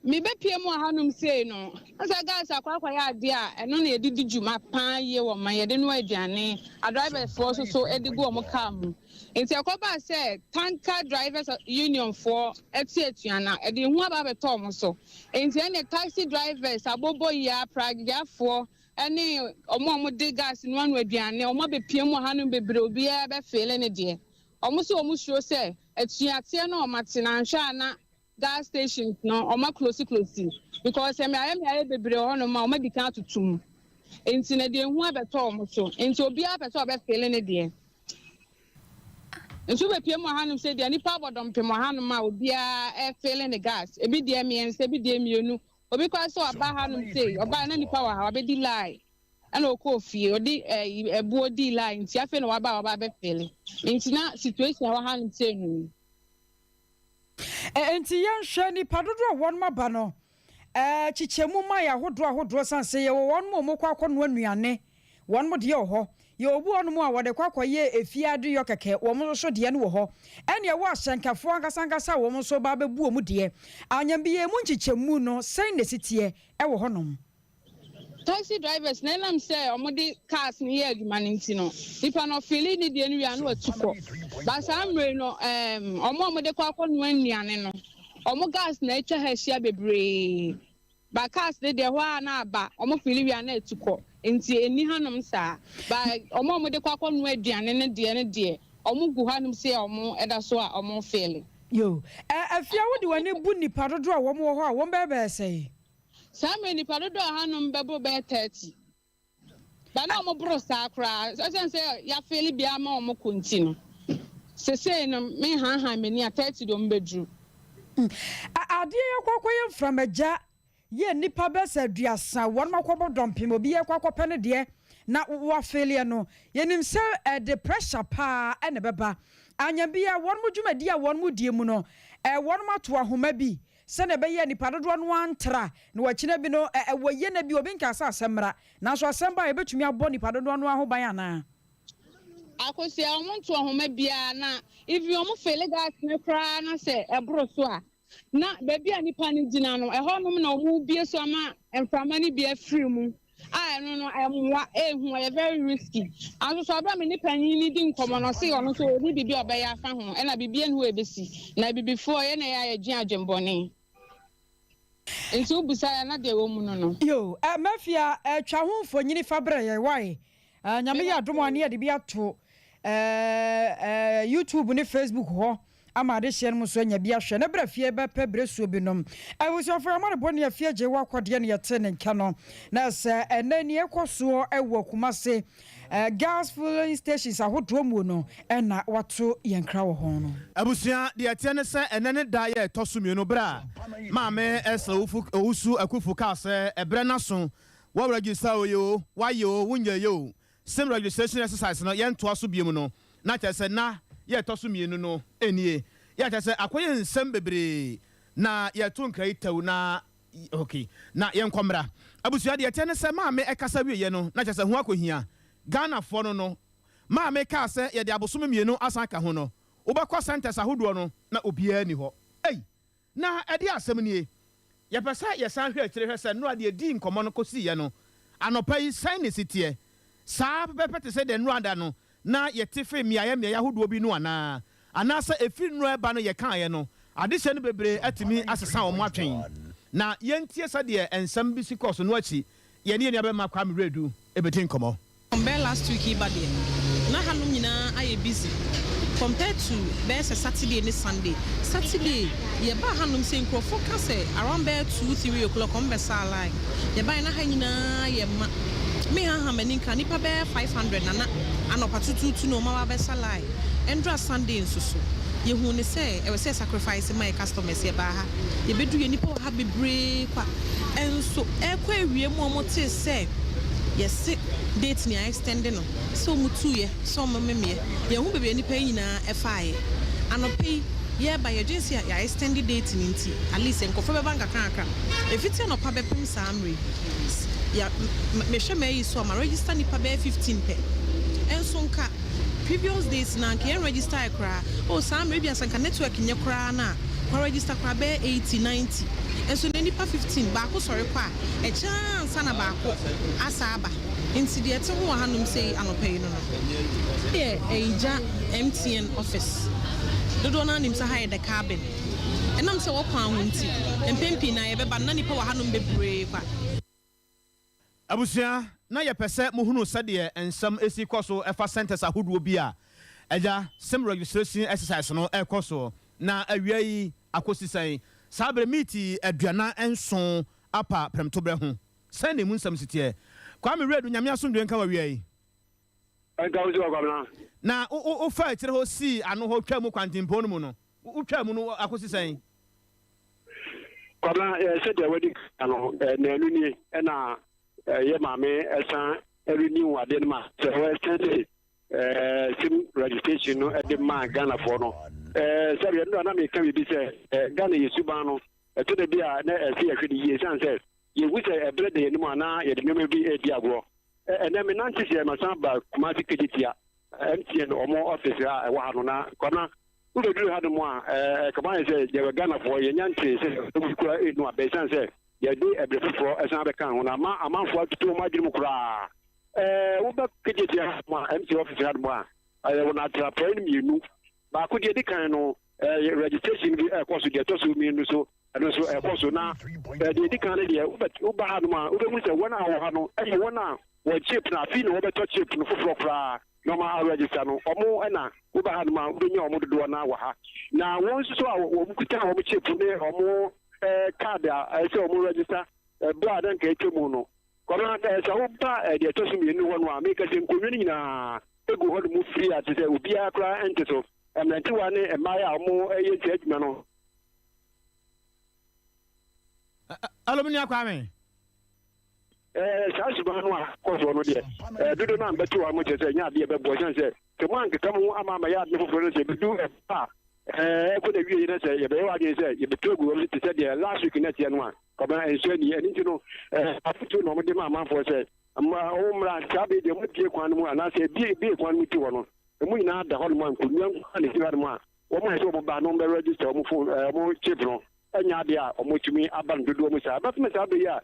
J: Mebɛpie mu wɔ hanom sei no, sɛ gas akɔ akɔyɛ adeɛ a ɛno na yɛde di dwuma paa yie wɔ man, yɛde noa aduane, adriverfoɔ nso so de gu wɔn kaa mu. Nti ɛkɔbaa sɛ Tanker Drivers Union foɔ ɛte atua na ɛde ehu aba abɛtɔ wɔn so. Nti ɛne taxi drivers, abobɔ yia, pragyafoɔ ɛne wɔn a wɔde gas noa no aduane, wɔn abɛpie mu wɔ hanom bebree. Obiara bɛfill ne deɛ. Wɔn nso wɔn suro sɛ atuateɛ no wɔn ate na nhwɛ a na gas station no ɔmo close close, because mmeaeɛ mmeaeɛ bebree wɔ hɔnom a ɔmo adi kan atoto mu. Nti na deɛ ehu abɛtɔ ɔmo so, nti obiara pɛ sɛ ɔbɛfill ne deɛ. Nso bepie mu wɔ hanom sɛ deɛ nipa abɔ dɔmpem wɔ hanom a obiara ɛfill ne gas, ebi deɛ mmiɛnsa, ebi deɛ mmienu. Obi kora sɛ ɔba hanom sei, ɔba na nipa wɔ ha, wabɛdi line ɛna ɔkɔɔ fie, ɔde ɛɛ ɛbuo di line. Nti afei na waba a waba abɛfill. Nti na situation a wɔ hanom sei no.
A: Nti yɛnhwɛ nipa dodoɔ a wɔn aba no. Kyekyɛmu ma yɛ ahodoɔ ahodoɔ sane sɛ yɛwɔ wɔnom a wɔkɔ akɔnoa nnuane, wɔnom deɛ wɔ hɔ. Yɛwɔ bi wɔ hɔnom a wɔde kɔ akɔyɛ efie adeyɔ kɛkɛ, wɔn nso so deɛ no wɔ hɔ. Ɛne ɛwɔ ahyɛnkafoɔ ankasa ankasa a wɔn nso ba abɛbu wɔn deɛ. Anyambiyɛ mu nkyekyɛmu no, sɛn na ɛsi teɛ wɔ hɔnom?
J: Taxi drivers no ɛnam sɛ wɔde cars no yɛ adwuma no nti no, nipa no ɔfeeli ne deɛ no wie a na watu kɔ. But saa mmerɛ yi no, ɛɛm, wɔn a wɔde kɔ akɔnoa nnuane no, wɔn gas na atwa ha ahyia bebree. But cars no deɛ ɛhɔ ara na aba, wɔn feeli wie a na atu kɔ. Nti ɛnni hanom saa. But wɔn a wɔde kɔ akɔnoa aduane no deɛ no deɛ, wɔn gu hanom sei a wɔn da so a wɔn feeli.
A: Yo, ɛ, afie a wode w'ani bu nnipa dodoɔ a wɔn wɔ hɔ a, wɔn bɛyɛ bɛyɛ sɛn?
J: Saa mmerɛ nnipa dodoɔ a hanom bɛboro bɛyɛ 30. But na wɔn boro saa koraa. Ɛsiane sɛ yɛafeeli biara ma wɔn kɔ nti no, sesei no me haahaa m'ani a 30 deɛ wɔn bɛduru.
A: Adeɛ yi akɔ akɔyɛ mframagya yɛ nnipa bɛyɛ sɛ 30 wɔnom akɔbɔ dɔmpem obiara kɔ akɔpɛ ne deɛ na wafeeleɛ no yɛnim sɛ ɛde pressure paa na ɛbɛba. Anya biara wɔnom dwumadie a wɔnom die mu no wɔnom ato ahoma bi Sɛnea ɛbɛyɛ a nnipa dodoɔ no ara ntra, na wɔakyina bi no, ɛ, wɔ yie nna bi, obi nkaa sɛ asɛm mmra. Nanso asɛm ba a, yɛbɛtumi abɔ nnipa dodoɔ no ara ho ban anaa?
J: Akosua, wɔn nto nhoma biara na even wɔn fele gas no koraa na sɛ ɛboro so a, na baabi a nipa no gyina no, ɛhɔ nom na wɔn bue so ama mframa no bi afiri mu a ɛno no ɛmmoa, ehu, ɛyɛ very risky. Anso so abere a me ne panyin no di nkɔmɔ no, ɔse ɔno nso ɔni biribi a ɔbɛyɛ afa ho, ɛna biribi ɛni hɔ a ɛbɛsi. Na abibifoɔ yɛn na ɛyɛ a yɛdwen adwenbɔne. Nti wo bisa yɛ na deɛ ɛwɔ mu no no.
A: Yo, eh, Mafia, eh, twa ho mfonyini fa brɛ yɛn, wai? Eh, Nyame yɛ adom a ne yɛde bi ato eh, eh, YouTube ne Facebook hɔ ama adehyeɛ no mu nso anya bi ahwɛ. Na berɛ fie bɛpɛ berɛ suo bi nom. Abusuafoɔ yɛn amanebɔ ne afie gye wɔ akɔdeɛ ne yɛte ne nka no. Na sɛ ɛnɛ nea ɛkɔ soɔ wɔ Kumase eh, gas filling stations ahodoɔ mu no ɛna wato yɛn kra wɔ hɔ no.
B: Abusua, deɛ ɛteɛ ne sɛ ɛnnɛ ne da yɛ ɛtɔ so mmienu berɛ a Maame Esther Owusu Akuffo kaa sɛ ɛberɛ no aso, wo register o yɛ o, woayɛ o, wonyɛeɛ o, sim registration exercise no yɛntoa so biom no, na kyerɛ sɛ nna yɛ ɛtɔ so mmienu no nie. Yɛ kyerɛ sɛ akɔyɛ nsɛm bebree na yɛto nkra yi tɛw na ok na yɛnkɔ mmra. Abusua, deɛ ɛteɛ ne sɛ Maame ɛkasa wieɛ no na kyerɛ sɛ ho akɔhia Ghanafoɔ no no Maame kaa sɛ yɛde abosome mmienu asan aka ho no, wobɛkɔ centres ahodoɔ no na obiara nni hɔ. Ei! Na ɛdeɛn asɛm nie? Yɛpɛ sɛ yɛsan hwɛ akyire hwɛ sɛ nnora deɛ yɛdii nkɔmmɔ no kɔsiiɛ no, anɔpa yi sɛn na ɛsi teɛ? Saa ara pɛpɛɛpɛ te sɛ deɛ nnora da no na yɛte firi mmeaeɛ mmeaeɛ ahodoɔ bi no anaa? Anaasɛ ɛfiri nnora ɛba no yɛkaeɛ no, adehyɛ no bebree atumi asesa wɔn atwɛn? Na yɛntie sɛdeɛ nsɛm bi si kɔɔ so no akyi, yɛne yɛn nuabarima Kwame Wiredu bɛdi nkɔmmɔ.
K: Bɛyɛ last week yi ba deɛ na hanom nyinaa ayɛ busy compared to bɛyɛ sɛ Saturday ne Sunday. Saturday yɛbaa hanom sei nkurɔfoɔ ka sɛ around bɛyɛ 2, 3 o'clock wɔn bɛsaa line. Yɛbaeɛ na ha nyinaa yɛ ma. Me haha m'ani nka nnipa bɛyɛ 500 na na anɔpa tutuutu na wɔn aba abɛsa line. Ɛndura Sunday nso so yɛhuu no sɛ ɛwɔ sɛ yɛ sacrifice ma yɛ customers yɛbaa ha yɛbɛdu yɛ nnipa wɔ ha bebree kwa. Nso ɛrekɔ awie mu a wɔtee sɛ yɛse date no yɛ extend no sɛ wɔn tuiɛ sɛ wɔn memeɛ. Yɛnhu baabi a nnipa yi nyinaa ɛfaeɛ. Anɔpa yi yɛreba yɛdwene sɛ yɛ extend date no nti at least nkurɔfoɔ bɛba nkakrankakra. Ɛfiti anɔpa bɛpem saa mmerɛ yi ya mehwɛ m'ayi so a ma register nnipa bɛyɛ 15 pɛ. Nso nka previous days no anka yɛn register koraa. Oh saa mmerɛ ebia sɛ nka network nyɛ koraa no a kwa register koraa bɛyɛ 80, 90. Nso nnɛ nnipa 15 baako sɔre kɔ a ɛkyɛ ara ansa na baako asa aba. Nti deɛ ɛte ho wɔ hanom sei anɔpa yi no no. Yɛ Ayigya MTN office. Dodoɔ no ara nim sɛ ha yɛ The Cabin. Ɛnam sɛ ɛwɔ kwan ho nti, mpɛn pii no ara yɛbɛba no na nnipa wɔ hanom bebree kwa.
B: Abusua, na yɛpɛ sɛ mohunu sɛdeɛ nsɛm si kɔ so fa centres ahodoɔ bi a agya sim registration exercise no rekɔ soɔ, na awia yi akɔsi sɛn? Saa berɛ meeti 47 apa prɛmtoberɛ ho. Sɛn na emu nsɛm si teɛ? Kwame Wiredu, Nyame asomdwoe nka wo awia yi.
L: Ɛnka wo nso Kwabena.
B: Na wo faa akyire hɔ sii ano hɔ twaa mu kwantempɔn no mu no, wo twaa mu no akɔsi sɛn?
L: Kwabena, sɛdeɛ wadi kan no, naanu nie ɛna yɛ maame ɛsan renew adeɛ no ma sɛ wɔɛsɛnde sim registration no de maa Ghanafoɔ no. Sɛdeɛ nnora na meka biribi sɛ Ghana yɛ suban no. Ɛtɔ da bi a na ɛsɛ yɛhwɛ no yie ɛsiane sɛ yɛhu sɛ ɛberɛ da yɛn anim a na yɛde nneɛma bi redi agorɔ. Ɛnnɛ menante sɛ masan ba Kumasi Kejetia MTN wɔn office a ɛwɔ ha no na Kwabena wobɛduru ha nom a ɛkama ayɛ sɛ yɛwɔ Ghanafoɔ yɛnya ntee sɛ ɛmu kura ɛnu abɛ ɛsiane sɛ yɛde ɛberɛ foforɔ ɛsan bɛka ho na ama amanfoɔ atutu wɔn adwene mu koraa. Woba Kejetia ha nom a MTN office ha nom a ɛyɛ wɔn atrapoe no mmienu baako deɛ ɛdi kan no registration bi ɛkɔ so deɛ ɛtɔ so mmienu so ɛno nso ɛkɔ so na deɛ ɛdi kan no deɛ woba ha nom a wobɛhu sɛ wɔn a wɔ ha no ɛyɛ wɔn a wɔn chip no afei na wɔbɛtɔ chip no foforɔ koraa na wɔn aregister no wɔn ɛna woba ha nom a wobɛnya wɔn dodoɔ no wɔ ha na wɔn nso so a wɔn kuta wɔn chip ne wɔn card a ɛsɛ wɔn register ɛberɛ a na nka atwa mu no kɔmna sɛ woba deɛ ɛtɔ so mmienu hɔ no a meka sɛ nkonnwa no nyinaa egu hɔ nom firi a te sɛ obiara koraa nte so mmerantewa ne mmaayɛ a wɔn yɛ nsia adwuma no.
B: Alo me nua Kwame.
L: Ɛɛ saa suban no a kɔ soɔ no deɛ ɛɛ dodo no a mbɛto hɔ mo kyerɛ sɛ ɛnyɛ adeɛ bɛboa ɛsiane sɛ sɛ mo ankeka mo ho ama ama yɛ adeɛ foforɔ no sɛ ɛbɛdu ɛba a ɛɛ ɛkɔ na wie na sɛ yɛbɛyɛ w'adwene sɛ yɛbɛtu agu hɔ te sɛ deɛ last week na ɛteɛ no a kɔbɛn nso ani ɛno nti no ɛɛ afotuo na wɔde ma amanfoɔ sɛ mma wɔn mmra saa bere deɛ wɔabie kwan no mu anaasɛ ebie ebie kwan no mu ti hɔ no emu nyinaa da hɔ nom a nkonnwa nko ara na esi hɔ nom a wɔn a ɛsɛ wɔn ba no wɔn bɛ register wɔn phone ɛɛ wɔn chip no ɛnyɛ adeɛ a wɔtumi aba no dodoɔ mu saa bɛfem saa bere yi a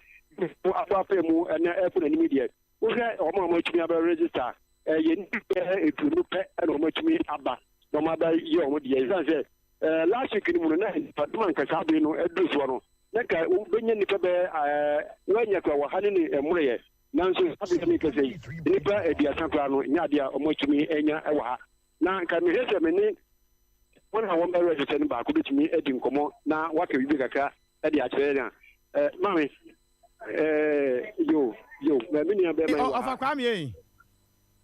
L: akɔ afɛ mu ɛna ɛkɔ n'anim deɛ wohwɛ wɔn a wɔatumi abɛ register ɛyɛ nnipa bɛyɛ aduonu pɛ ɛna wɔatumi aba na wɔn abɛyɛ wɔn deɛ ɛsiane sɛ ɛɛ last week no mu no na nipadɔm anka saa bere no aduru soɔ no na nka wobɛnya nnipa bɛyɛ ɛɛ wɔanya kora wɔ ha ne ne mmoroyɛ nanso saa bere mi kɛsɛ yi nnipa 30 koraa no nyɛ adeɛ a wɔatumi anya wɔ ha na nka mehwɛ sɛ me ne wɔn a wɔn bɛ register no baako bɛtumi adi nkɔmmɔ na waka biribi kakra de akyerɛ yɛn a ɛɛ maame ɛɛ yo yo na me nua bɛrima yi wɔ ha.
B: Ɔfa Kwame ei.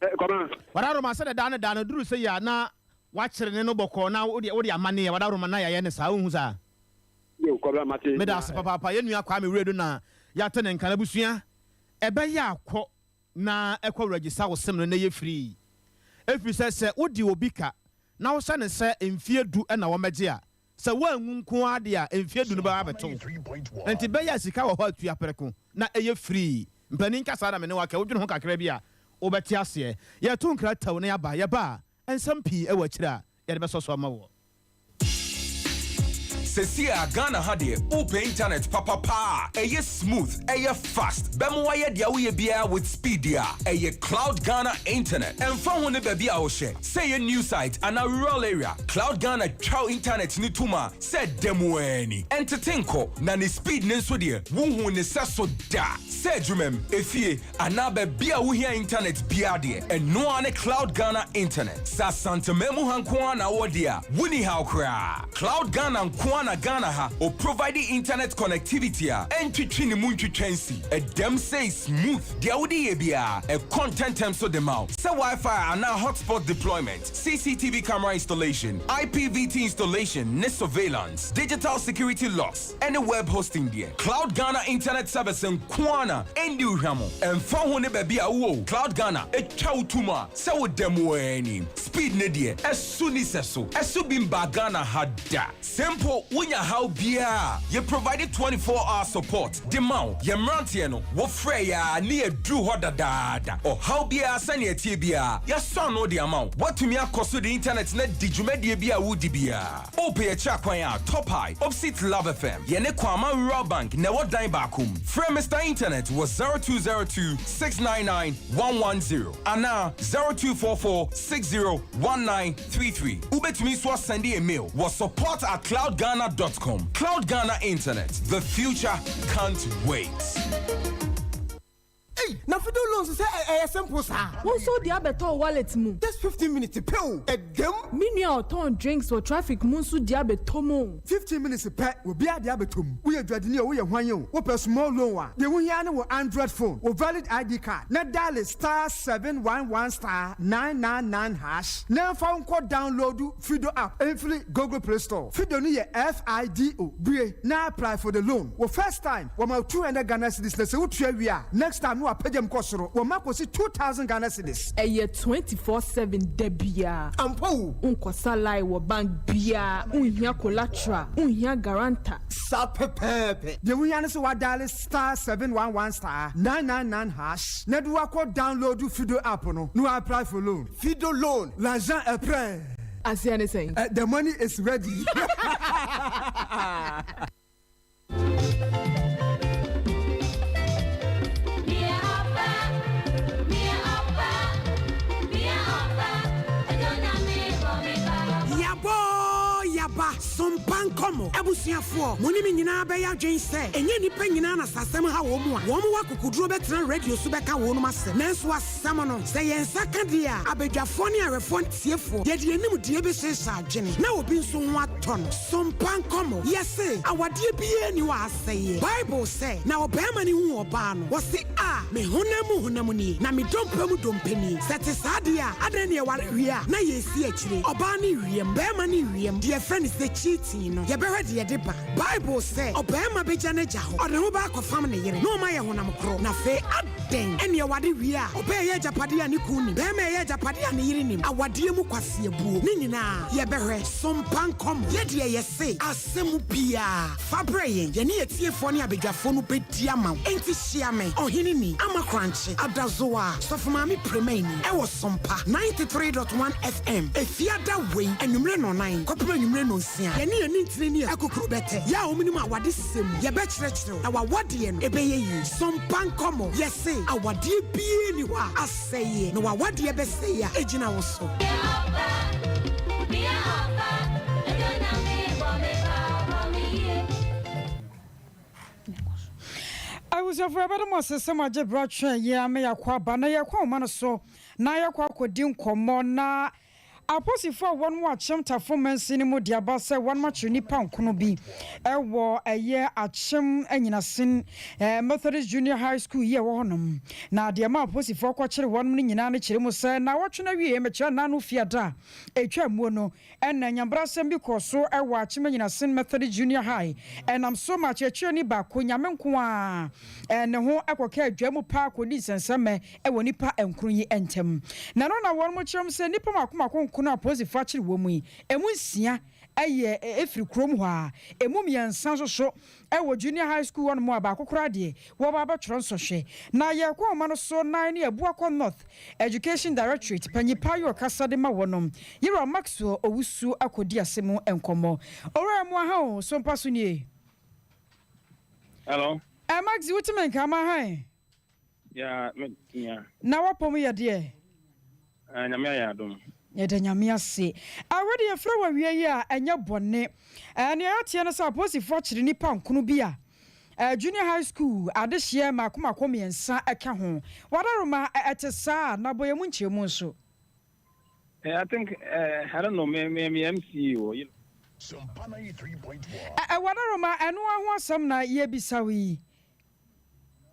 L: Ɛ Kwame.
B: Wadaroma sɛ da ne da no duru sɛ yi a na wakyere ne no bɔkɔɔ na wode wode amanneɛ wadaroma na yɛayɛ ne saa wonhu saa.
L: Yo Kwame mate.
B: Meda ase papaapa yɛn nua Kwame Wiredu na yɛate ne nka no abusua ɛbɛyɛ a kɔ na kɔ register wo sim no na yɛ free ɛfiri sɛ sɛ wode obi ka na wohyɛ no sɛ mfeɛ du na wɔmmɛgye a sɛ woanwu nko ara deɛ a mfeɛ du no bɛba abɛto wo nti bɛyɛ a sika wɔ hɔ a tua prɛko na ɛyɛ free mpanin ka saa na me ne wo aka wodwene ho kakra bi a wobɛte aseɛ yɛto nkra tɛw na yɛaba yɛba a nsɛm pii wɔ akyire a yɛde bɛsɔ so ama woɔ.
M: Sesie a Ghana ha deɛ wopɛ internet papa paa a ɛyɛ smooth, ɛyɛ fast, bɛma wayɛ deɛ woyɛ biara with speed deɛ a, ɛyɛ Cloud Ghana Internet. Ɛmfa ho ne baabi a wohyɛ, sɛ ɛyɛ new site anaa rural area, Cloud Ghana twa wo internet no tom a sɛ da mu ara ni. Ɛntete nkɔ, na ne speed no nso deɛ wonhuu ne sɛso da. Sɛ adwumam, efie, anaa baabi a wohia internet biara deɛ, ɛno ara ne Cloud Ghana Internet. Sɛ Asanteman mu ha nko ara na wowɔ deɛ a, wonni haw koraa. Cloud Ghana nko ara na Ghana ha ɔprovide internet connectivity a ɛntwetwe ne mu ntwitwa nsi. Ɛdam sei smooth, deɛ wode yɛ biara, ɛkɔ ntɛntɛm so de ma wo. Sɛ Wi-Fi anaa hotspot deployment, CCTV camera installation, IPVT installation ne surveillance, digital security locks, ne web hosting deɛ, Cloud Ghana Internet Service nko ara na ɛndi wo hwammɔ. Ɛmfa ho ne baabi a wowɔ o, Cloud Ghana twa wo to mu a sɛ woda mu ara ni. Speed no deɛ, ɛso nni sɛso. Ɛso bi mbaa Ghana ha da. Sɛ mpo wonya haw biara a, yɛ provide 24 hour support de ma wo. Yɛn mmeranteɛ no, wofrɛ yɛn a ne yɛaduru hɔ dadaada. Ɔhaw biara sɛnea ɛteɛ biara, yɛasɔ ano de ama wo. Woatumi akɔ so de internet no adi dwumadie biara a woredi biara. Wopɛ yɛn akyiri akwan a, Top High, opposite Love FM, yɛne Kwama Rural Bank na ɛwɔ dan baako mu. Frɛ Mister Internet wɔ 0202 699 110 anaa 0244 60 1933. Wobɛtumi nso asɛnde yɛn mail wɔ support at cloudghana dot com. Cloud Ghana Internet, the future can't wait.
N: Ei na fido loans sɛ ɛyɛ simple saa.
O: Wo nso wode abɛtɔ wo wallet mu.
N: Just 15 minutes pɛ o, ɛdam.
O: Me nua a ɔtɔn drinks wɔ traffic mu nso de abɛtɔ mu o.
N: 15 minutes pɛ, obiara de abɛtɔ mu. Woyɛ dwadini o, woyɛ hwan o, wopɛ small loan a, deɛ wohia ara ne wo Android phone, wo valid ID card, na diale *711*999# na ɛmfa wo nkɔ download Fido app mfiri Google Play Store. Fido no yɛ F-I-D-O. Bue na apply for the loan. Wo first time, wɔma wo 200 Ghana cedis na sɛ wotua wie a, next time no. Wɔapagya mu kɔ soro, wɔma kɔsi 2000 Ghana cedis.
O: Ɛyɛ 24/7 da biara.
N: Ampa o!
O: Wonkɔsa line wɔ bank biara, wonhia collateral, wonhia guarantor.
N: Saa pɛpɛɛpɛ. Deɛ wohia ne sɛ woadiale star 711 star 999 hash na de woakɔ download Fido app no na woapply for loan. Fido loan, l'argent est prêt!
O: Aseɛ ne sɛn?
N: The money is ready.
P: Yɛabɔ oo, yɛaba, Sompa nkɔmmɔ. Abusuafoɔ, mo ne me nyinaa bɛyɛ adwene sɛ, ɛnyɛ nnipa nyinaa na sɛ asɛm ha wɔn a, wɔn wɔ akokoduro bɛtena radio so bɛka wɔnom asɛm. Nanso asɛm no, sɛ yɛn nsa ka deɛ a, abadwafoɔ ne awɛfoɔ ntiefoɔ, yɛde yɛn nimdeɛ bɛhyehyɛ adwene, na obi nso ho atɔ no. Sompa nkɔmmɔ, Yɛse, awadeɛ biara nni hɔ a asɛeɛ. Bible sɛ, Na ɔbarima no huu ɔbaa no, ɔse, A, me honam mu honam nie, na me dompe mu dompe nie. Sɛ ɛte saa deɛ a, adɛn na yɛware wie a, na yɛresi akyire? Ɔbaa no rewiam, barima no rewiam, deɛ yɛfrɛ no sɛ cheating no, yɛbɛhwɛ deɛ ɛde ba. Bible sɛ, Ɔbarima bɛgya n'agya hɔ, ɔde ne ho bɛakɔfam ne yere, na wɔayɛ honam korɔ. Na afei, adɛn na yɛware wie a, ɔbaa ɛyɛ agyapadeɛ a ne kunu nim, barima ɛyɛ agyapadeɛ a ne yere nim? Awadeɛ mu kwaseabuo, ne nyinaa, yɛbɛhwɛ. Sompa nkɔmmɔ. Yɛ deɛ yɛse asɛm biara, fa brɛ yɛn. Yɛne atiefoɔ ne abadwafoɔ no bɛdi ama wo. Enti hyia me, Ɔheneni, Ama Korankye, Adazoa, Sɔfo Maame Premaini, ɛwɔ Sompa 93.1 FM, Efiada wei, anwummere nnɔnnan kɔpem anwummere nnɔnsia. Yɛne yɛn nintini ne akukuru bɛtɛ, yɛ a wɔnim awadesɛm mu. Yɛbɛkyerɛkyerɛ wo, na w'awadeɛ no, ɛbɛyɛ yie. Sompa nkɔmmɔ. Yɛse awadeɛ biara nni hɔ a asɛeɛ, na w'awadeɛ bɛsɛe a, ɛgyina wo so.
A: Abusuafo yɛbɛda mo ase sɛ moagye berɛ atwɛn yɛn ama yɛakɔ aba na yɛkɔ ahoma no so na yɛakɔ akɔdi nkɔmmɔ na Apolisifo a wɔn wɔ Akyem Tafo mansin no mu de aba sɛ wɔn akyere nnipa nkono bi wɔ ɛyɛ Akyem Anyinasin Methodist Junior High School yi a ɛwɔ hɔ nom. Na deɛ ɛma apolisifoɔ kɔkyere wɔn no nyinaa no kyerɛ mu sɛ naawɔtwe no awieɛ mekyerɛ nnaano fiada a ɛtwaa muo no ɛna nyambrasɛm bi kɔɔ so wɔ Akyem Anyinasin Methodist Junior High ɛnam so ma kyerɛkyerɛni baako Nyame nko ara ne ho kɔkaa dwa mu paa kɔdii nsɛnsɛmmɛ wɔ nnipa nkron yi ntam. Na ɛno na wɔn kyerɛ mu sɛ nnipa mako mako nkron a apolisifo akyere wɔn yi, emu nsia yɛ firi kurom hɔ ara, emu mmiɛnsa nso so wɔ Junior High School hɔnom a baako koraa deɛ wɔreba abɛtwerɛ nsɔhwɛ. Na yɛrekɔ nwoma no so nan ne Abuakɔ North Education Directorate panyin pa yɛ ɔkasa de ma wɔnom, Yewura Maxwell Owusu akɔdi asɛm mu nkɔmmɔ. Owura Amoah o, so mpa so nie?
Q: Hello.
A: Eh, Maxie, wotumi nka ama ha ɛ?
Q: Yeah, me nua.
A: Na w'apɔm yɛ deɛ?
Q: Ah, Nyame ayɛ adom.
A: Yɛda Nyame ase. Ah, wei deɛ yɛfrɛ wo awia yi a, ɛnyɛ bɔne. Eh, nea yɛateɛ ne sɛ apolisifoɔ akyere nnipa nkono bi a eh, junior high school adehyeɛ mmaako mmaako mmiɛnsa ka ho. Wadaroma, eh, ɛte saa a, na bɔ yɛn mu nkyerɛmu nso.
Q: Eh, I think, eh, I don't know, me, me, me MC o, you know.
A: Eh, eh, Wadaroma, ɛno ara ho asɛm na yɛrebisa wo yi.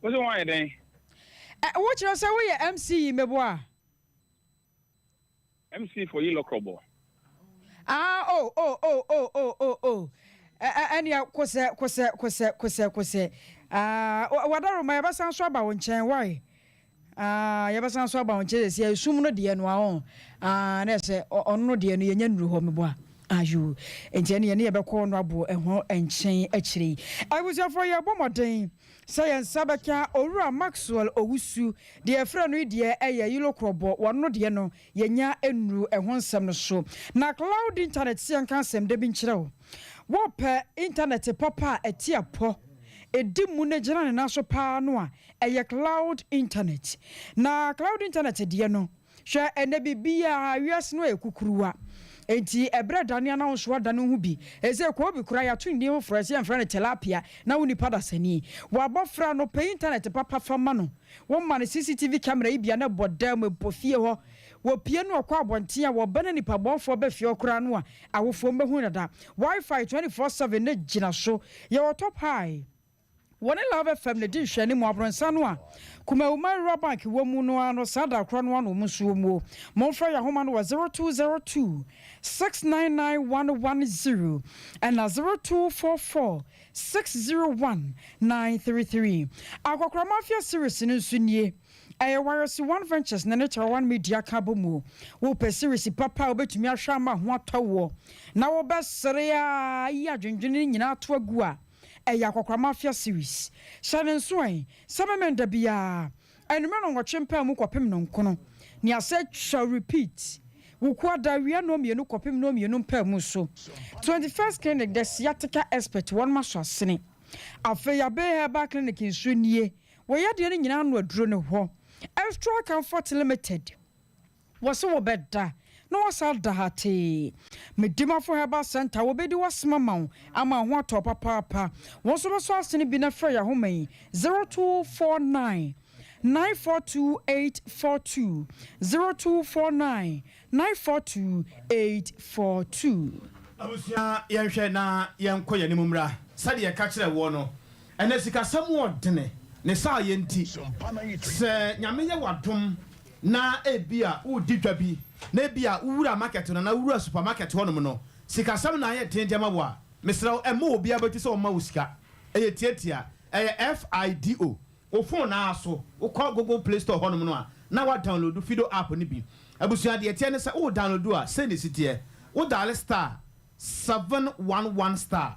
Q: Wo se wɔn ayɛ dɛn?
A: Ɛ, wo kyerɛ sɛ woyɛ MC yi meboa?
Q: MC for yi lɔkrɔbɔ.
A: Ah oh oh oh oh oh oh oh Ɛ ɛ ɛneɛ kosɛ kosɛ kosɛ kosɛ kosɛ Ah wadaroma yɛbɛsan so aba wo nkyɛn wai Ah yɛbɛsan so aba wo nkyɛn sɛsi esum no deɛ no ahɔ Ah na ɛsɛ ɔno no deɛ no yɛnya nnuru hɔ meboa Ayoo nti ɛne yɛne yɛbɛkɔ ɔno abo ɛho nkyɛn akyire yi. Abusuafoɔ yɛbɔ mmɔden sɛ yɛn nsa bɛka Owura Maxwell Owusu deɛ yɛfrɛ no yi deɛ ɛyɛ Yilo Korɔbɔ wɔno no deɛ no yɛnya nnuru ɛho nsɛm no so. Na cloud internet sɛ yɛnka asɛm da bi nkyerɛ wo. Wopɛ internet papa a ɛte apɔ, ɛdi mu na ɛgyina ne nan so paa no a ɛyɛ cloud internet. Na cloud internet deɛ no Hwɛ, ɛnnɛ biribiara, wiase no ayɛ kukuruwa. Enti ɛberɛ dane a na wo nso woadane wo ho bi. Ɛsei koobi koraa yɛato ne din foforɔ, ɛsɛ yɛmfrɛ no tilapia, na wo nipa dasani. W'abɔfra no, pɛ intanɛt papa fa ma no. Woma no CCTV camera yi bi a na ɛbɔ dan mu, ɛbɔ fie hɔ. Wɔpue no ɔkɔ abɔnten a, wɔba na nipa bɔnfoɔ ba fie hɔ koraa no a, awofoɔ mbɛhu dada. Wi-Fi 24/7 no gyina so. Yɛwɔ top high. Wɔne Love FM na ɛdi nhwɛanimu. Abrɔnsan no a Kumawuma Rural Bank wɔ mu no ara no, saa da korɔ no ara na wɔn nso wɔ mu. Momfrɛ yɛn ahoma no wɔ 0202 699 110 ɛna 0244 601 933. Akɔkora Mafia Series no nso nie. Ɛyɛ Wireless One Ventures ne Natural One Media ka bɔ mu. Wopɛ series papa a wobɛtumi ahwɛ ama ho atɔ woɔ na wobɛsere a ayi adwendwene no nyinaa ato agu a, ɛyɛ Akɔkora Mafia series. Hyɛ no nso ɛ sɛ Memenda biara anwummerɛ nnɔnwɔtwe mpaamu kɔpem nnɔnkono ne asɛ twa repeat Wukuada awia nnɔnmienu kɔpem nnɔnmienu mpaamu so. 21st Clinic The Sciatica Expert wɔnom aso asene. Afei Abey Herbal Clinic nso nie. Wɔ yadeɛ no nyinaa ano aduro ne hɔ. Extra Comfort Limited, wɔse wɔbɛda na wɔasan ada hatee. Medimafo Herbal Centre, wɔbɛdi w'asɛm ama wo ama wo ho atɔ wo papaapa. Wɔn nso bɛsɔ asene bi na frɛ yɛn ahoma yi, 0249 942 842, 0249 942 842.
B: Abusua yɛnhwɛ na yɛnkɔ yɛn anim mmra. Sɛdeɛ yɛka kyerɛɛ woɔ no, ɛnɛ sikasɛm wɔ dene, ne saayɛ nti, sɛ Nyame yɛ w'adom na ebia woredi dwa bi, na ebia wowura market no anaa wowura supermarket hɔnom no, sikasɛm na ayɛ den de ama wo a, mesrɛ wo, mma obiara bɛti sɛ ɔmma wo sika. Ɛyɛ tiatia. Ɛyɛ FIDO. Wo phone no ara so, wokɔ Google Play Store hɔnom no a, na woadownload Fido app no bi. Abusua, deɛ ɛteɛ ne sɛ, wo download a, sei na ɛsi teɛ, Wo diale star 711 star,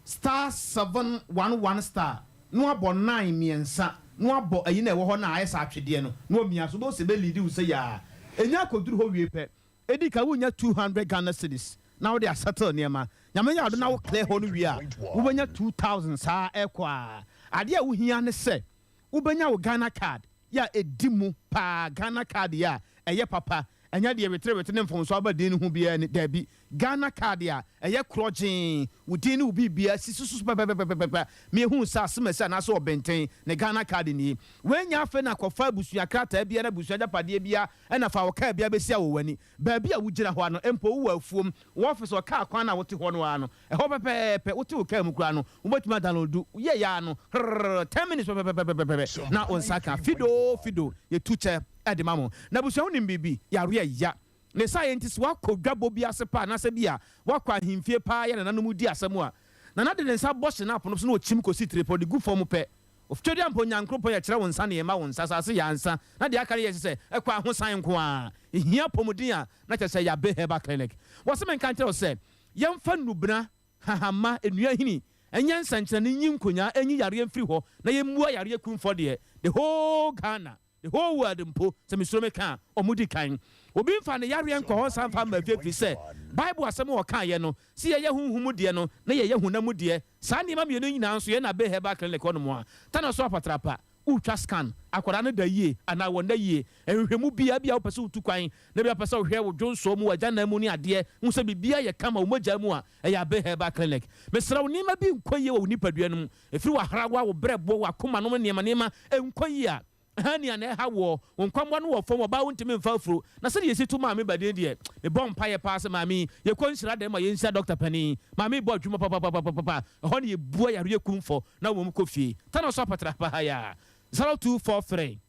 B: star 711 star, na woabɔ nine mmiɛnsa, na woabɔ ayi no a ɛwɔ hɔ no a ayɛ sɛ atwedeɛ no, na woamia so. Wobɛhu sɛ ɛbɛ lead wo sei ara. Ɛnya akɔduru hɔ wie pɛ, ɛdi kan wonya 200 Ghana cedis na wode asettle nneɛma. Nyame yɛ adom na wo clear hɔ no wie a, wobɛnya 2000 saa ɛkɔ ara. Adeɛ a wohia ne sɛ wobɛnya wo Ghana card yɛ a ɛdi mu paa, Ghana card yɛ a ɛyɛ papa, ɛnyɛ deɛ weterewete ne mfomsoɔ aba din no ho biara ni, daabi, Ghana card a ɛyɛ korɔgyee, wo din ne wo biribiara sisi so pɛpɛpɛpɛpɛpɛ, mehu sɛ asemasi anaasɛ ɔbenten ne Ghana card nie. Wei nyɛ afei na kɔfa abusua krataa biara, abusua agyapadeɛ biara ɛna fa wo kaa biara bɛsi awɔ w'ani. Baabi a wugyina hɔ ara no, mpo wowɔ afuom, wo ɔfese, ɔkaa kwan no a wote hɔ no ara no, ɛhɔ pɛpɛɛpɛ, wote wo kaa mu koraa no, wobɛtumi adownload, woyɛeɛ ara no, hrrr, ten minutes pɛpɛpɛpɛpɛpɛ na wo nsa aka. Fido, Fido, yɛtu kyɛ de ma mo. Na abusua wonim biribi? Yareɛ ya. Ne saa yɛ nti sɛ woakɔ dwabɔ bi ase paa anaasɛ bi a woakɔ ahemfie paa yɛ nananom di asɛm a, Nana de ne nsa bɔ hyena pono so na ɔkyim kɔsi tire pɛ, ɔde gu fam pɛ, Otwedeampa Onyankoropɔn yɛ kyerɛ wo nsa na yɛma wo nsa asase yɛ ansa na deɛ aka no yɛ kyesɛ ɛkɔ ahosan nko ara hia apɔmuden a na kyɛsɛ Yabe Herbal Clinic wɔse menka nkyerɛ wo sɛ yɛmfa nnubena, hahama, nnua hini nyɛ nsɛnkyerɛnne nyi nkonyaa nyi yareɛ mfiri hɔ na yɛmmua yareɛ kumfɔ deɛ the whole Ghana The whole world mpo, sɛ mesuro meka a, wɔdi kan. Obi mfa ne yareɛ nkɔ hɔ nsan mfa mma fie ɛfiri sɛ Bible asɛm a ɔkaeɛ no, sɛ yɛyɛ honhom mu deɛ no na yɛyɛ honam mu deɛ. Saa nneɛma mmienu yi nyinaa nso yɛn na Bay Herbal Clinic hɔ nom a, Tana so apatrapa, wotwa scan, akwadaa no da yie anaa wɔnda yie, nhwehwɛmu biara, ebia wopɛ sɛ wotu kwan na ebia wopɛ sɛ wohwɛ wo dwonsɔ mu, w'agyanan mu ne adeɛ, hu sɛ biribiara yɛ kama wo mogya mu a, ɛyɛ Abbey Herbal Clinic. Mesrɛ wo, nneɛma bi nkɔ yie wɔ wo nipadua no mu, Ɛfiri w'ahrawa, wo berɛboɔ, w'akoma nom nneɛma nneɛma nkɔ yie a, hernia na ɛha woɔ, wo nkwammoa no wɔ fam, ɔbaa wontumi mfa afuro, na sɛdeɛ yɛsi to maame badin deɛ, mebɔ mpaeɛ paa sɛ maame yi, yɛkɔ nhyira dɛm ma yɛnhyira dɔkta panin, maame yi bɔ adwuma papapapapapa, ɛhɔ na yɛbua yareɛ kumfɔ na wɔn kɔ fie. Tana so apatra pahayaa, 0243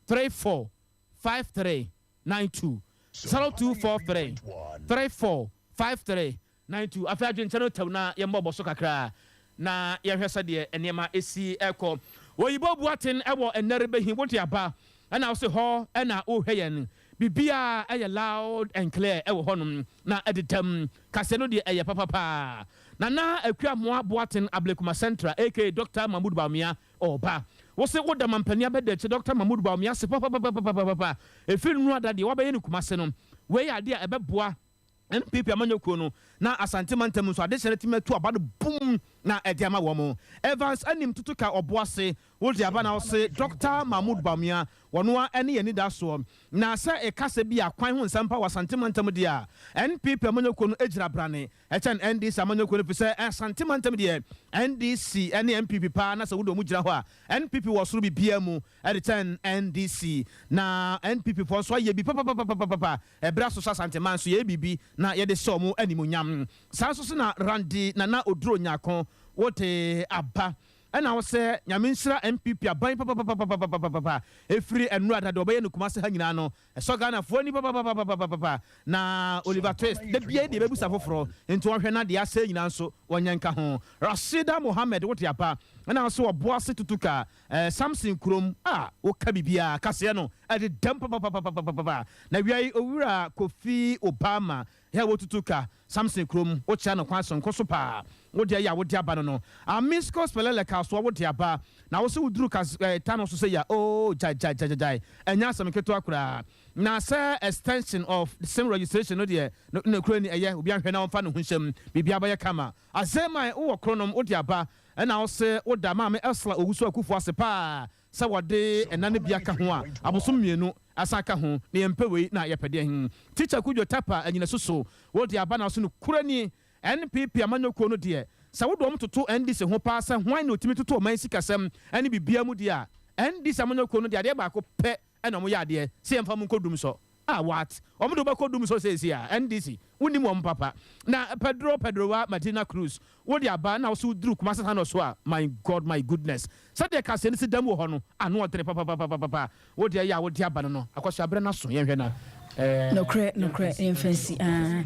B: 34 53 92, 0243 34 53 92, Afei adwenkyerɛ no tɛw na yɛmmɔ bɔ so kakra na yɛnhwɛ sɛdeɛ nneɛma si rekɔ. Oyibo Boateng wɔ ɛnnɛ rebɛhi wode aba ɛna wose hɔ na worehwɛ yɛn. Biribiara yɛ loud and clear wɔ hɔnom na ɛdedam. Kaseɛ no deɛ ɛyɛ papa paa. Nana Akua Amoah Boateng Ablekuma Central aka Doctor Mahmood Bawumia ɔreba. Wose woda mampanin abɛda akyi Doctor Mahmood Bawumia ase papapapapapa. Ɛfiri nnora da deɛ wabɛyɛ no Kumase no, wei yɛ adeɛ a ɛbɛboa NPP amanyɔkuo no na Asante mantam nso adehyɛ no atumi atu aba no bum na ɛde ama wɔn. Evans Anim Tutu ka Ɔboase wode aba na ɔse Dɔkta Mahmood Bawumia wɔno ara ne yɛn anidasoɔ. Na sɛ ɛka sɛ bi a kwan ho nsɛm pa wɔ Asante mantam deɛ a NPP amanyɔkuo no gyina brane kyɛn NDC amanyɔkuo no efisɛ Asante mantam deɛ NDC ne NPP paa na sɛ wode wɔn gyina hɔ a NPP wɔ soro biribiara mu de kyɛn NDC na NPP foɔ nso ayɛ bi papapapapapa Ɛberɛ aso sɛ Asanteman nso yɛyɛ biribi na yɛde hyɛ wɔn animuonyam. Saa nso so na Randy Nana Oduro Nyarko wode aba. Ɛna wo sɛ Nyame nhyira NPP aban papapapapapapapa ɛfiri ɛnora da deɛ ɔbɛyɛ no Kumase ha nyinaa no ɛsɔ Ghanafoɔ ani papapapapapapa na Oliver Twist da biara deɛ ɛbɛbusa foforɔ nti ɔnhwɛ na deɛ asɛe nyinaa nso wɔnyɛ nka ho Rashida Mohammed wote apa ɛna wo sɛ Ɔboase Tutuka eh, Samson kurom a woka biribiara kaseɛ no ɛdedam papapapapapapa na wia yi Owura Kofi Obama Hɛ wotutu ka Samson kurom wokyea no kwan sononko so paa wo deɛ yɛ a wode aba no no Amisco spelele kasoa wode aba na wose woduru kas eh, ta no so sɛ ya oo gyae gyae gyae gyae ɛnyɛ asɛm nketewa koraa na sɛ extension of sim registration no deɛ no nokorɛ ni ɛyɛ obi anhwɛ na ɔmfa ne ho nhyɛm biribiara bɛyɛ kama Azeman wowɔ kronom wode aba ɛna wose woda Maame Ursula Owusu Akufo ase paa Sɛ wɔde nna no bi aka ho a, abosom mmienu asan aka ho, na yɛmpɛ wei na yɛpɛ deɛ he. Teacher Kudjo Tapa Anyinasu so wo de aba nanso nokorɛ nie, NPP amanyɔkuo no deɛ, sɛ wode wɔn toto NDC ho paa sɛ hwan na ɔtumi toto ɔman sikasɛm ne biribiara mu deɛ a, NDC amanyɔkuo no deɛ adeɛ baako pɛ na wɔyɛ adeɛ, sɛ yɛmfa mo nkɔ dumsɔ. Ah what? Wɔn de wo bɛkɔ dum so seesei a? NDC, wo nim wɔn papa. Na Pedro Pedroa Medina Cruz, wo de aba na wo so duru Kumasi Tano so a, my God, my goodness. Sɛdeɛ kaseɛ no si dam wɔ hɔ no, ano ɔdene papapapapapa. Wo deɛ yɛ a wo de aba no no, Akwasu aberɛ no aso, yɛnhwɛ na eh.
A: Nokorɛ, nokorɛ, yɛmfa nsi ah.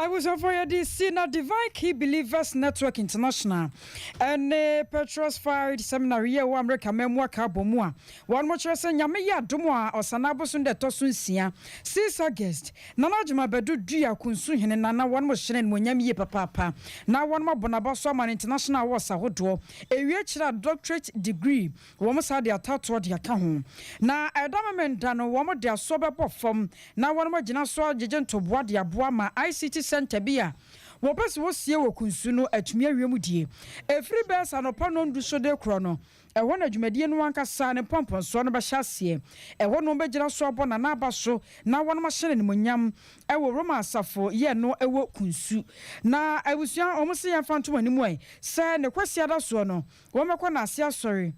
A: Abusuafoɔ yɛde si na Divine Key Believers Network International ɛne Petrus Fied Seminary yɛ wɔ Amerika man mu aka abɔ mu a Wɔnom kyerɛ sɛ Nyame yɛ adom a Ɔsanaa bosom da ɛtɔ so nsia, 6 August, Nana Agyemang Badu dua Kunsu Hene Nana wɔnom hyɛ no animuonyam yie papaapa na wɔnom abɔ n'aba so ama no international awards ahodoɔ ɛwie akyire a doctorate degree wɔn saa de atatoɔ de aka ho na ɛda Memenda no wɔn de asoɔ bɛbɔ fam na wɔnom agyina so agyegye ntoboa de aboa ma ICT center bi a wɔpɛ sɛ wɔsie wɔ Kunsu no atumi awie mu die ɛfiri bɛyɛ sɛ anɔpa nnɔndu so de korɔ no. Ɛhɔ na dwumadie no ankasa ne mpɔmpɔnsoɔ no bɛhyɛ aseɛ. Ɛhɔ na wɔbɛgyina so abɔ Nana aba so na wɔnom ahyɛ no animuonyam wɔ Roma asafo yɛ no wɔ Kunsu. Na abusua wɔn se yɛmfa nto mo anim ɛ sɛ ne Kwasiada soɔ no wɔbɛkɔ Naase asɔre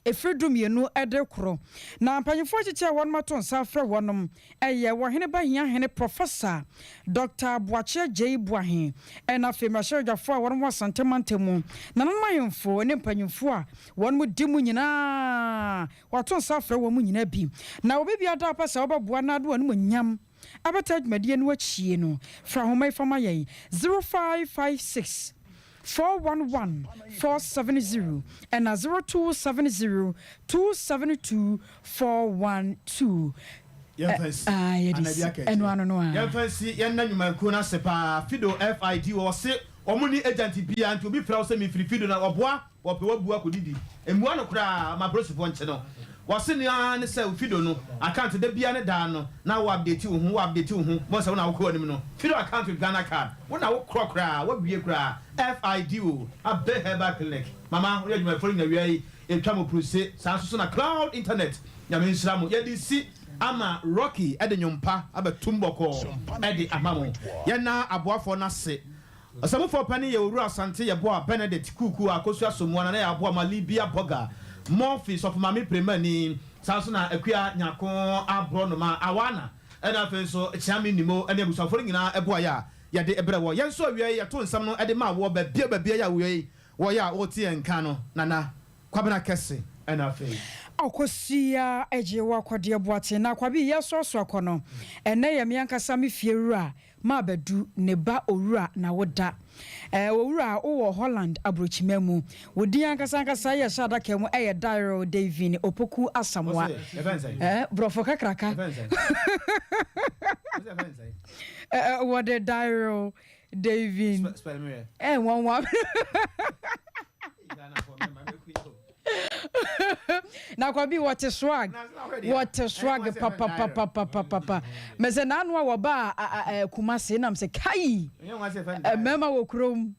A: ɛfiri du mmienu de rekorɔ. Na mpanyinfoɔ akyekyɛ a wɔnom ato nsa afrɛ wɔnom Ɛyɛ Ɔhene Bahia Hene Professor Dɔkta Boakye Agyei Boahe ɛna afei mmarahyɛbadwafoɔ a wɔnom wɔ Asante mantam mu, nananom ahemfo ne mpanyimfoɔ a wɔnom di mu nyinaa wɔato nsa afrɛ wɔn nyinaa bi. Na obi biara da a ɔpɛ sɛ ɔbɛboa na ade wɔn animuonyam abɛtaa dwumadie no akyie no, fra ahoma yi fa ma yɛn, 0556 411 470 ɛna 0270 272 412.
B: Yɛmfa nsi.
A: Ah, yɛde
B: Anaa bi
A: si.
B: aka
A: Ɛno
B: akyire.
A: ano no a.
B: Yɛmfa nsi, yɛnna nnwumakuo no ase paa. Fido, FIDO, wɔse wɔn nni agent biara nti obi frɛ wo sɛ mefiri Fido na wɔboa, wɔpɛ wabu akɔdidi. Mmua no koraa ma apolisifoɔ nkye no. Wɔse nea ara ne sɛ wo Fido no account da biara ne daa no na wo update wo ho, wo update wo ho, bohu sɛ wo na wokɔ anim no. Fido account with Ghana card, wo na wokorɔ koraa, woawie koraa. FIDO, Abbey Herbal Clinic, mama wo ne adwumayɛfoɔ no nyina wia yi yɛtwa mo pruse. Saa nso so na Cloud Internet, Nyame nhyira mo. Yɛde si ama Rocky de nwom pa abɛtom bɔkɔɔ de ama mo. Yɛnna aboafoɔ no ase. Ɔsamufoɔ panin yɛ Owura Asante Yeboah Benedict Kuku Akosua Somoa Nana Yaa Aboama Libia Boga Murphy Sɔfo Maame Premani saa nso na Akua Nyarko Aborɔnoma Awana ɛna afei nso Kyeame Nimo ne abusuafoɔ no nyinaa boaeɛ a yɛde brɛ wɔ. Yɛn nso awia yi yɛto nsɛm no de ma woɔ baabiara baabiara a awia yi wɔyɛ a wote yɛn nka no Nana Kwabena Kɛse ɛna afei.
A: Ɔkɔsua gye wo akɔdeɛ Boakye na Kwabi yɛsoasoa kɔ no ɛnɛ yɛ me ankasa me fie wura Mabɛdu ne ba Owura na wo da eh Owura wo wɔ Holland abrokyima mu Wo din ankasa ankasa yɛ hyɛ adaka mu ɛyɛ Daryl Davin Opoku Asamoah eh Brɔfo kakraka eh Wɔde Daryl Davin eh nwanwa Na kwabi wɔte swag wɔte swag papapapapapa mɛsɛ n'ano a wɔba Kumasi nam sɛ kai mmarima wɔ kurom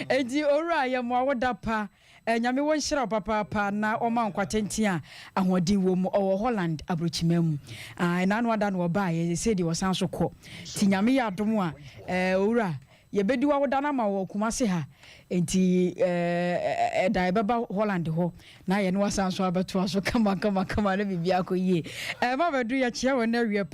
A: enti owura yɛ mo awoda pa nyame wɔ nhyira wo papaapa na ɔma nkwa tenten a ahoɔden wɔ mu ɔwɔ Holland aburokyima mu n'ano ada na ɔbaa yɛ sɛ deɛ ɔsan so kɔ ti nyame yɛ adom a owura Yɛbɛdi w'awoda no ama wo wɔ Kumasi ha, enti ɛda a yɛbɛba Holland hɔ na yɛne wo asan so abɛtoa so kama kama kama na biribiara akɔ yie. Ɛma bɛdu yɛkyea wɔn awie.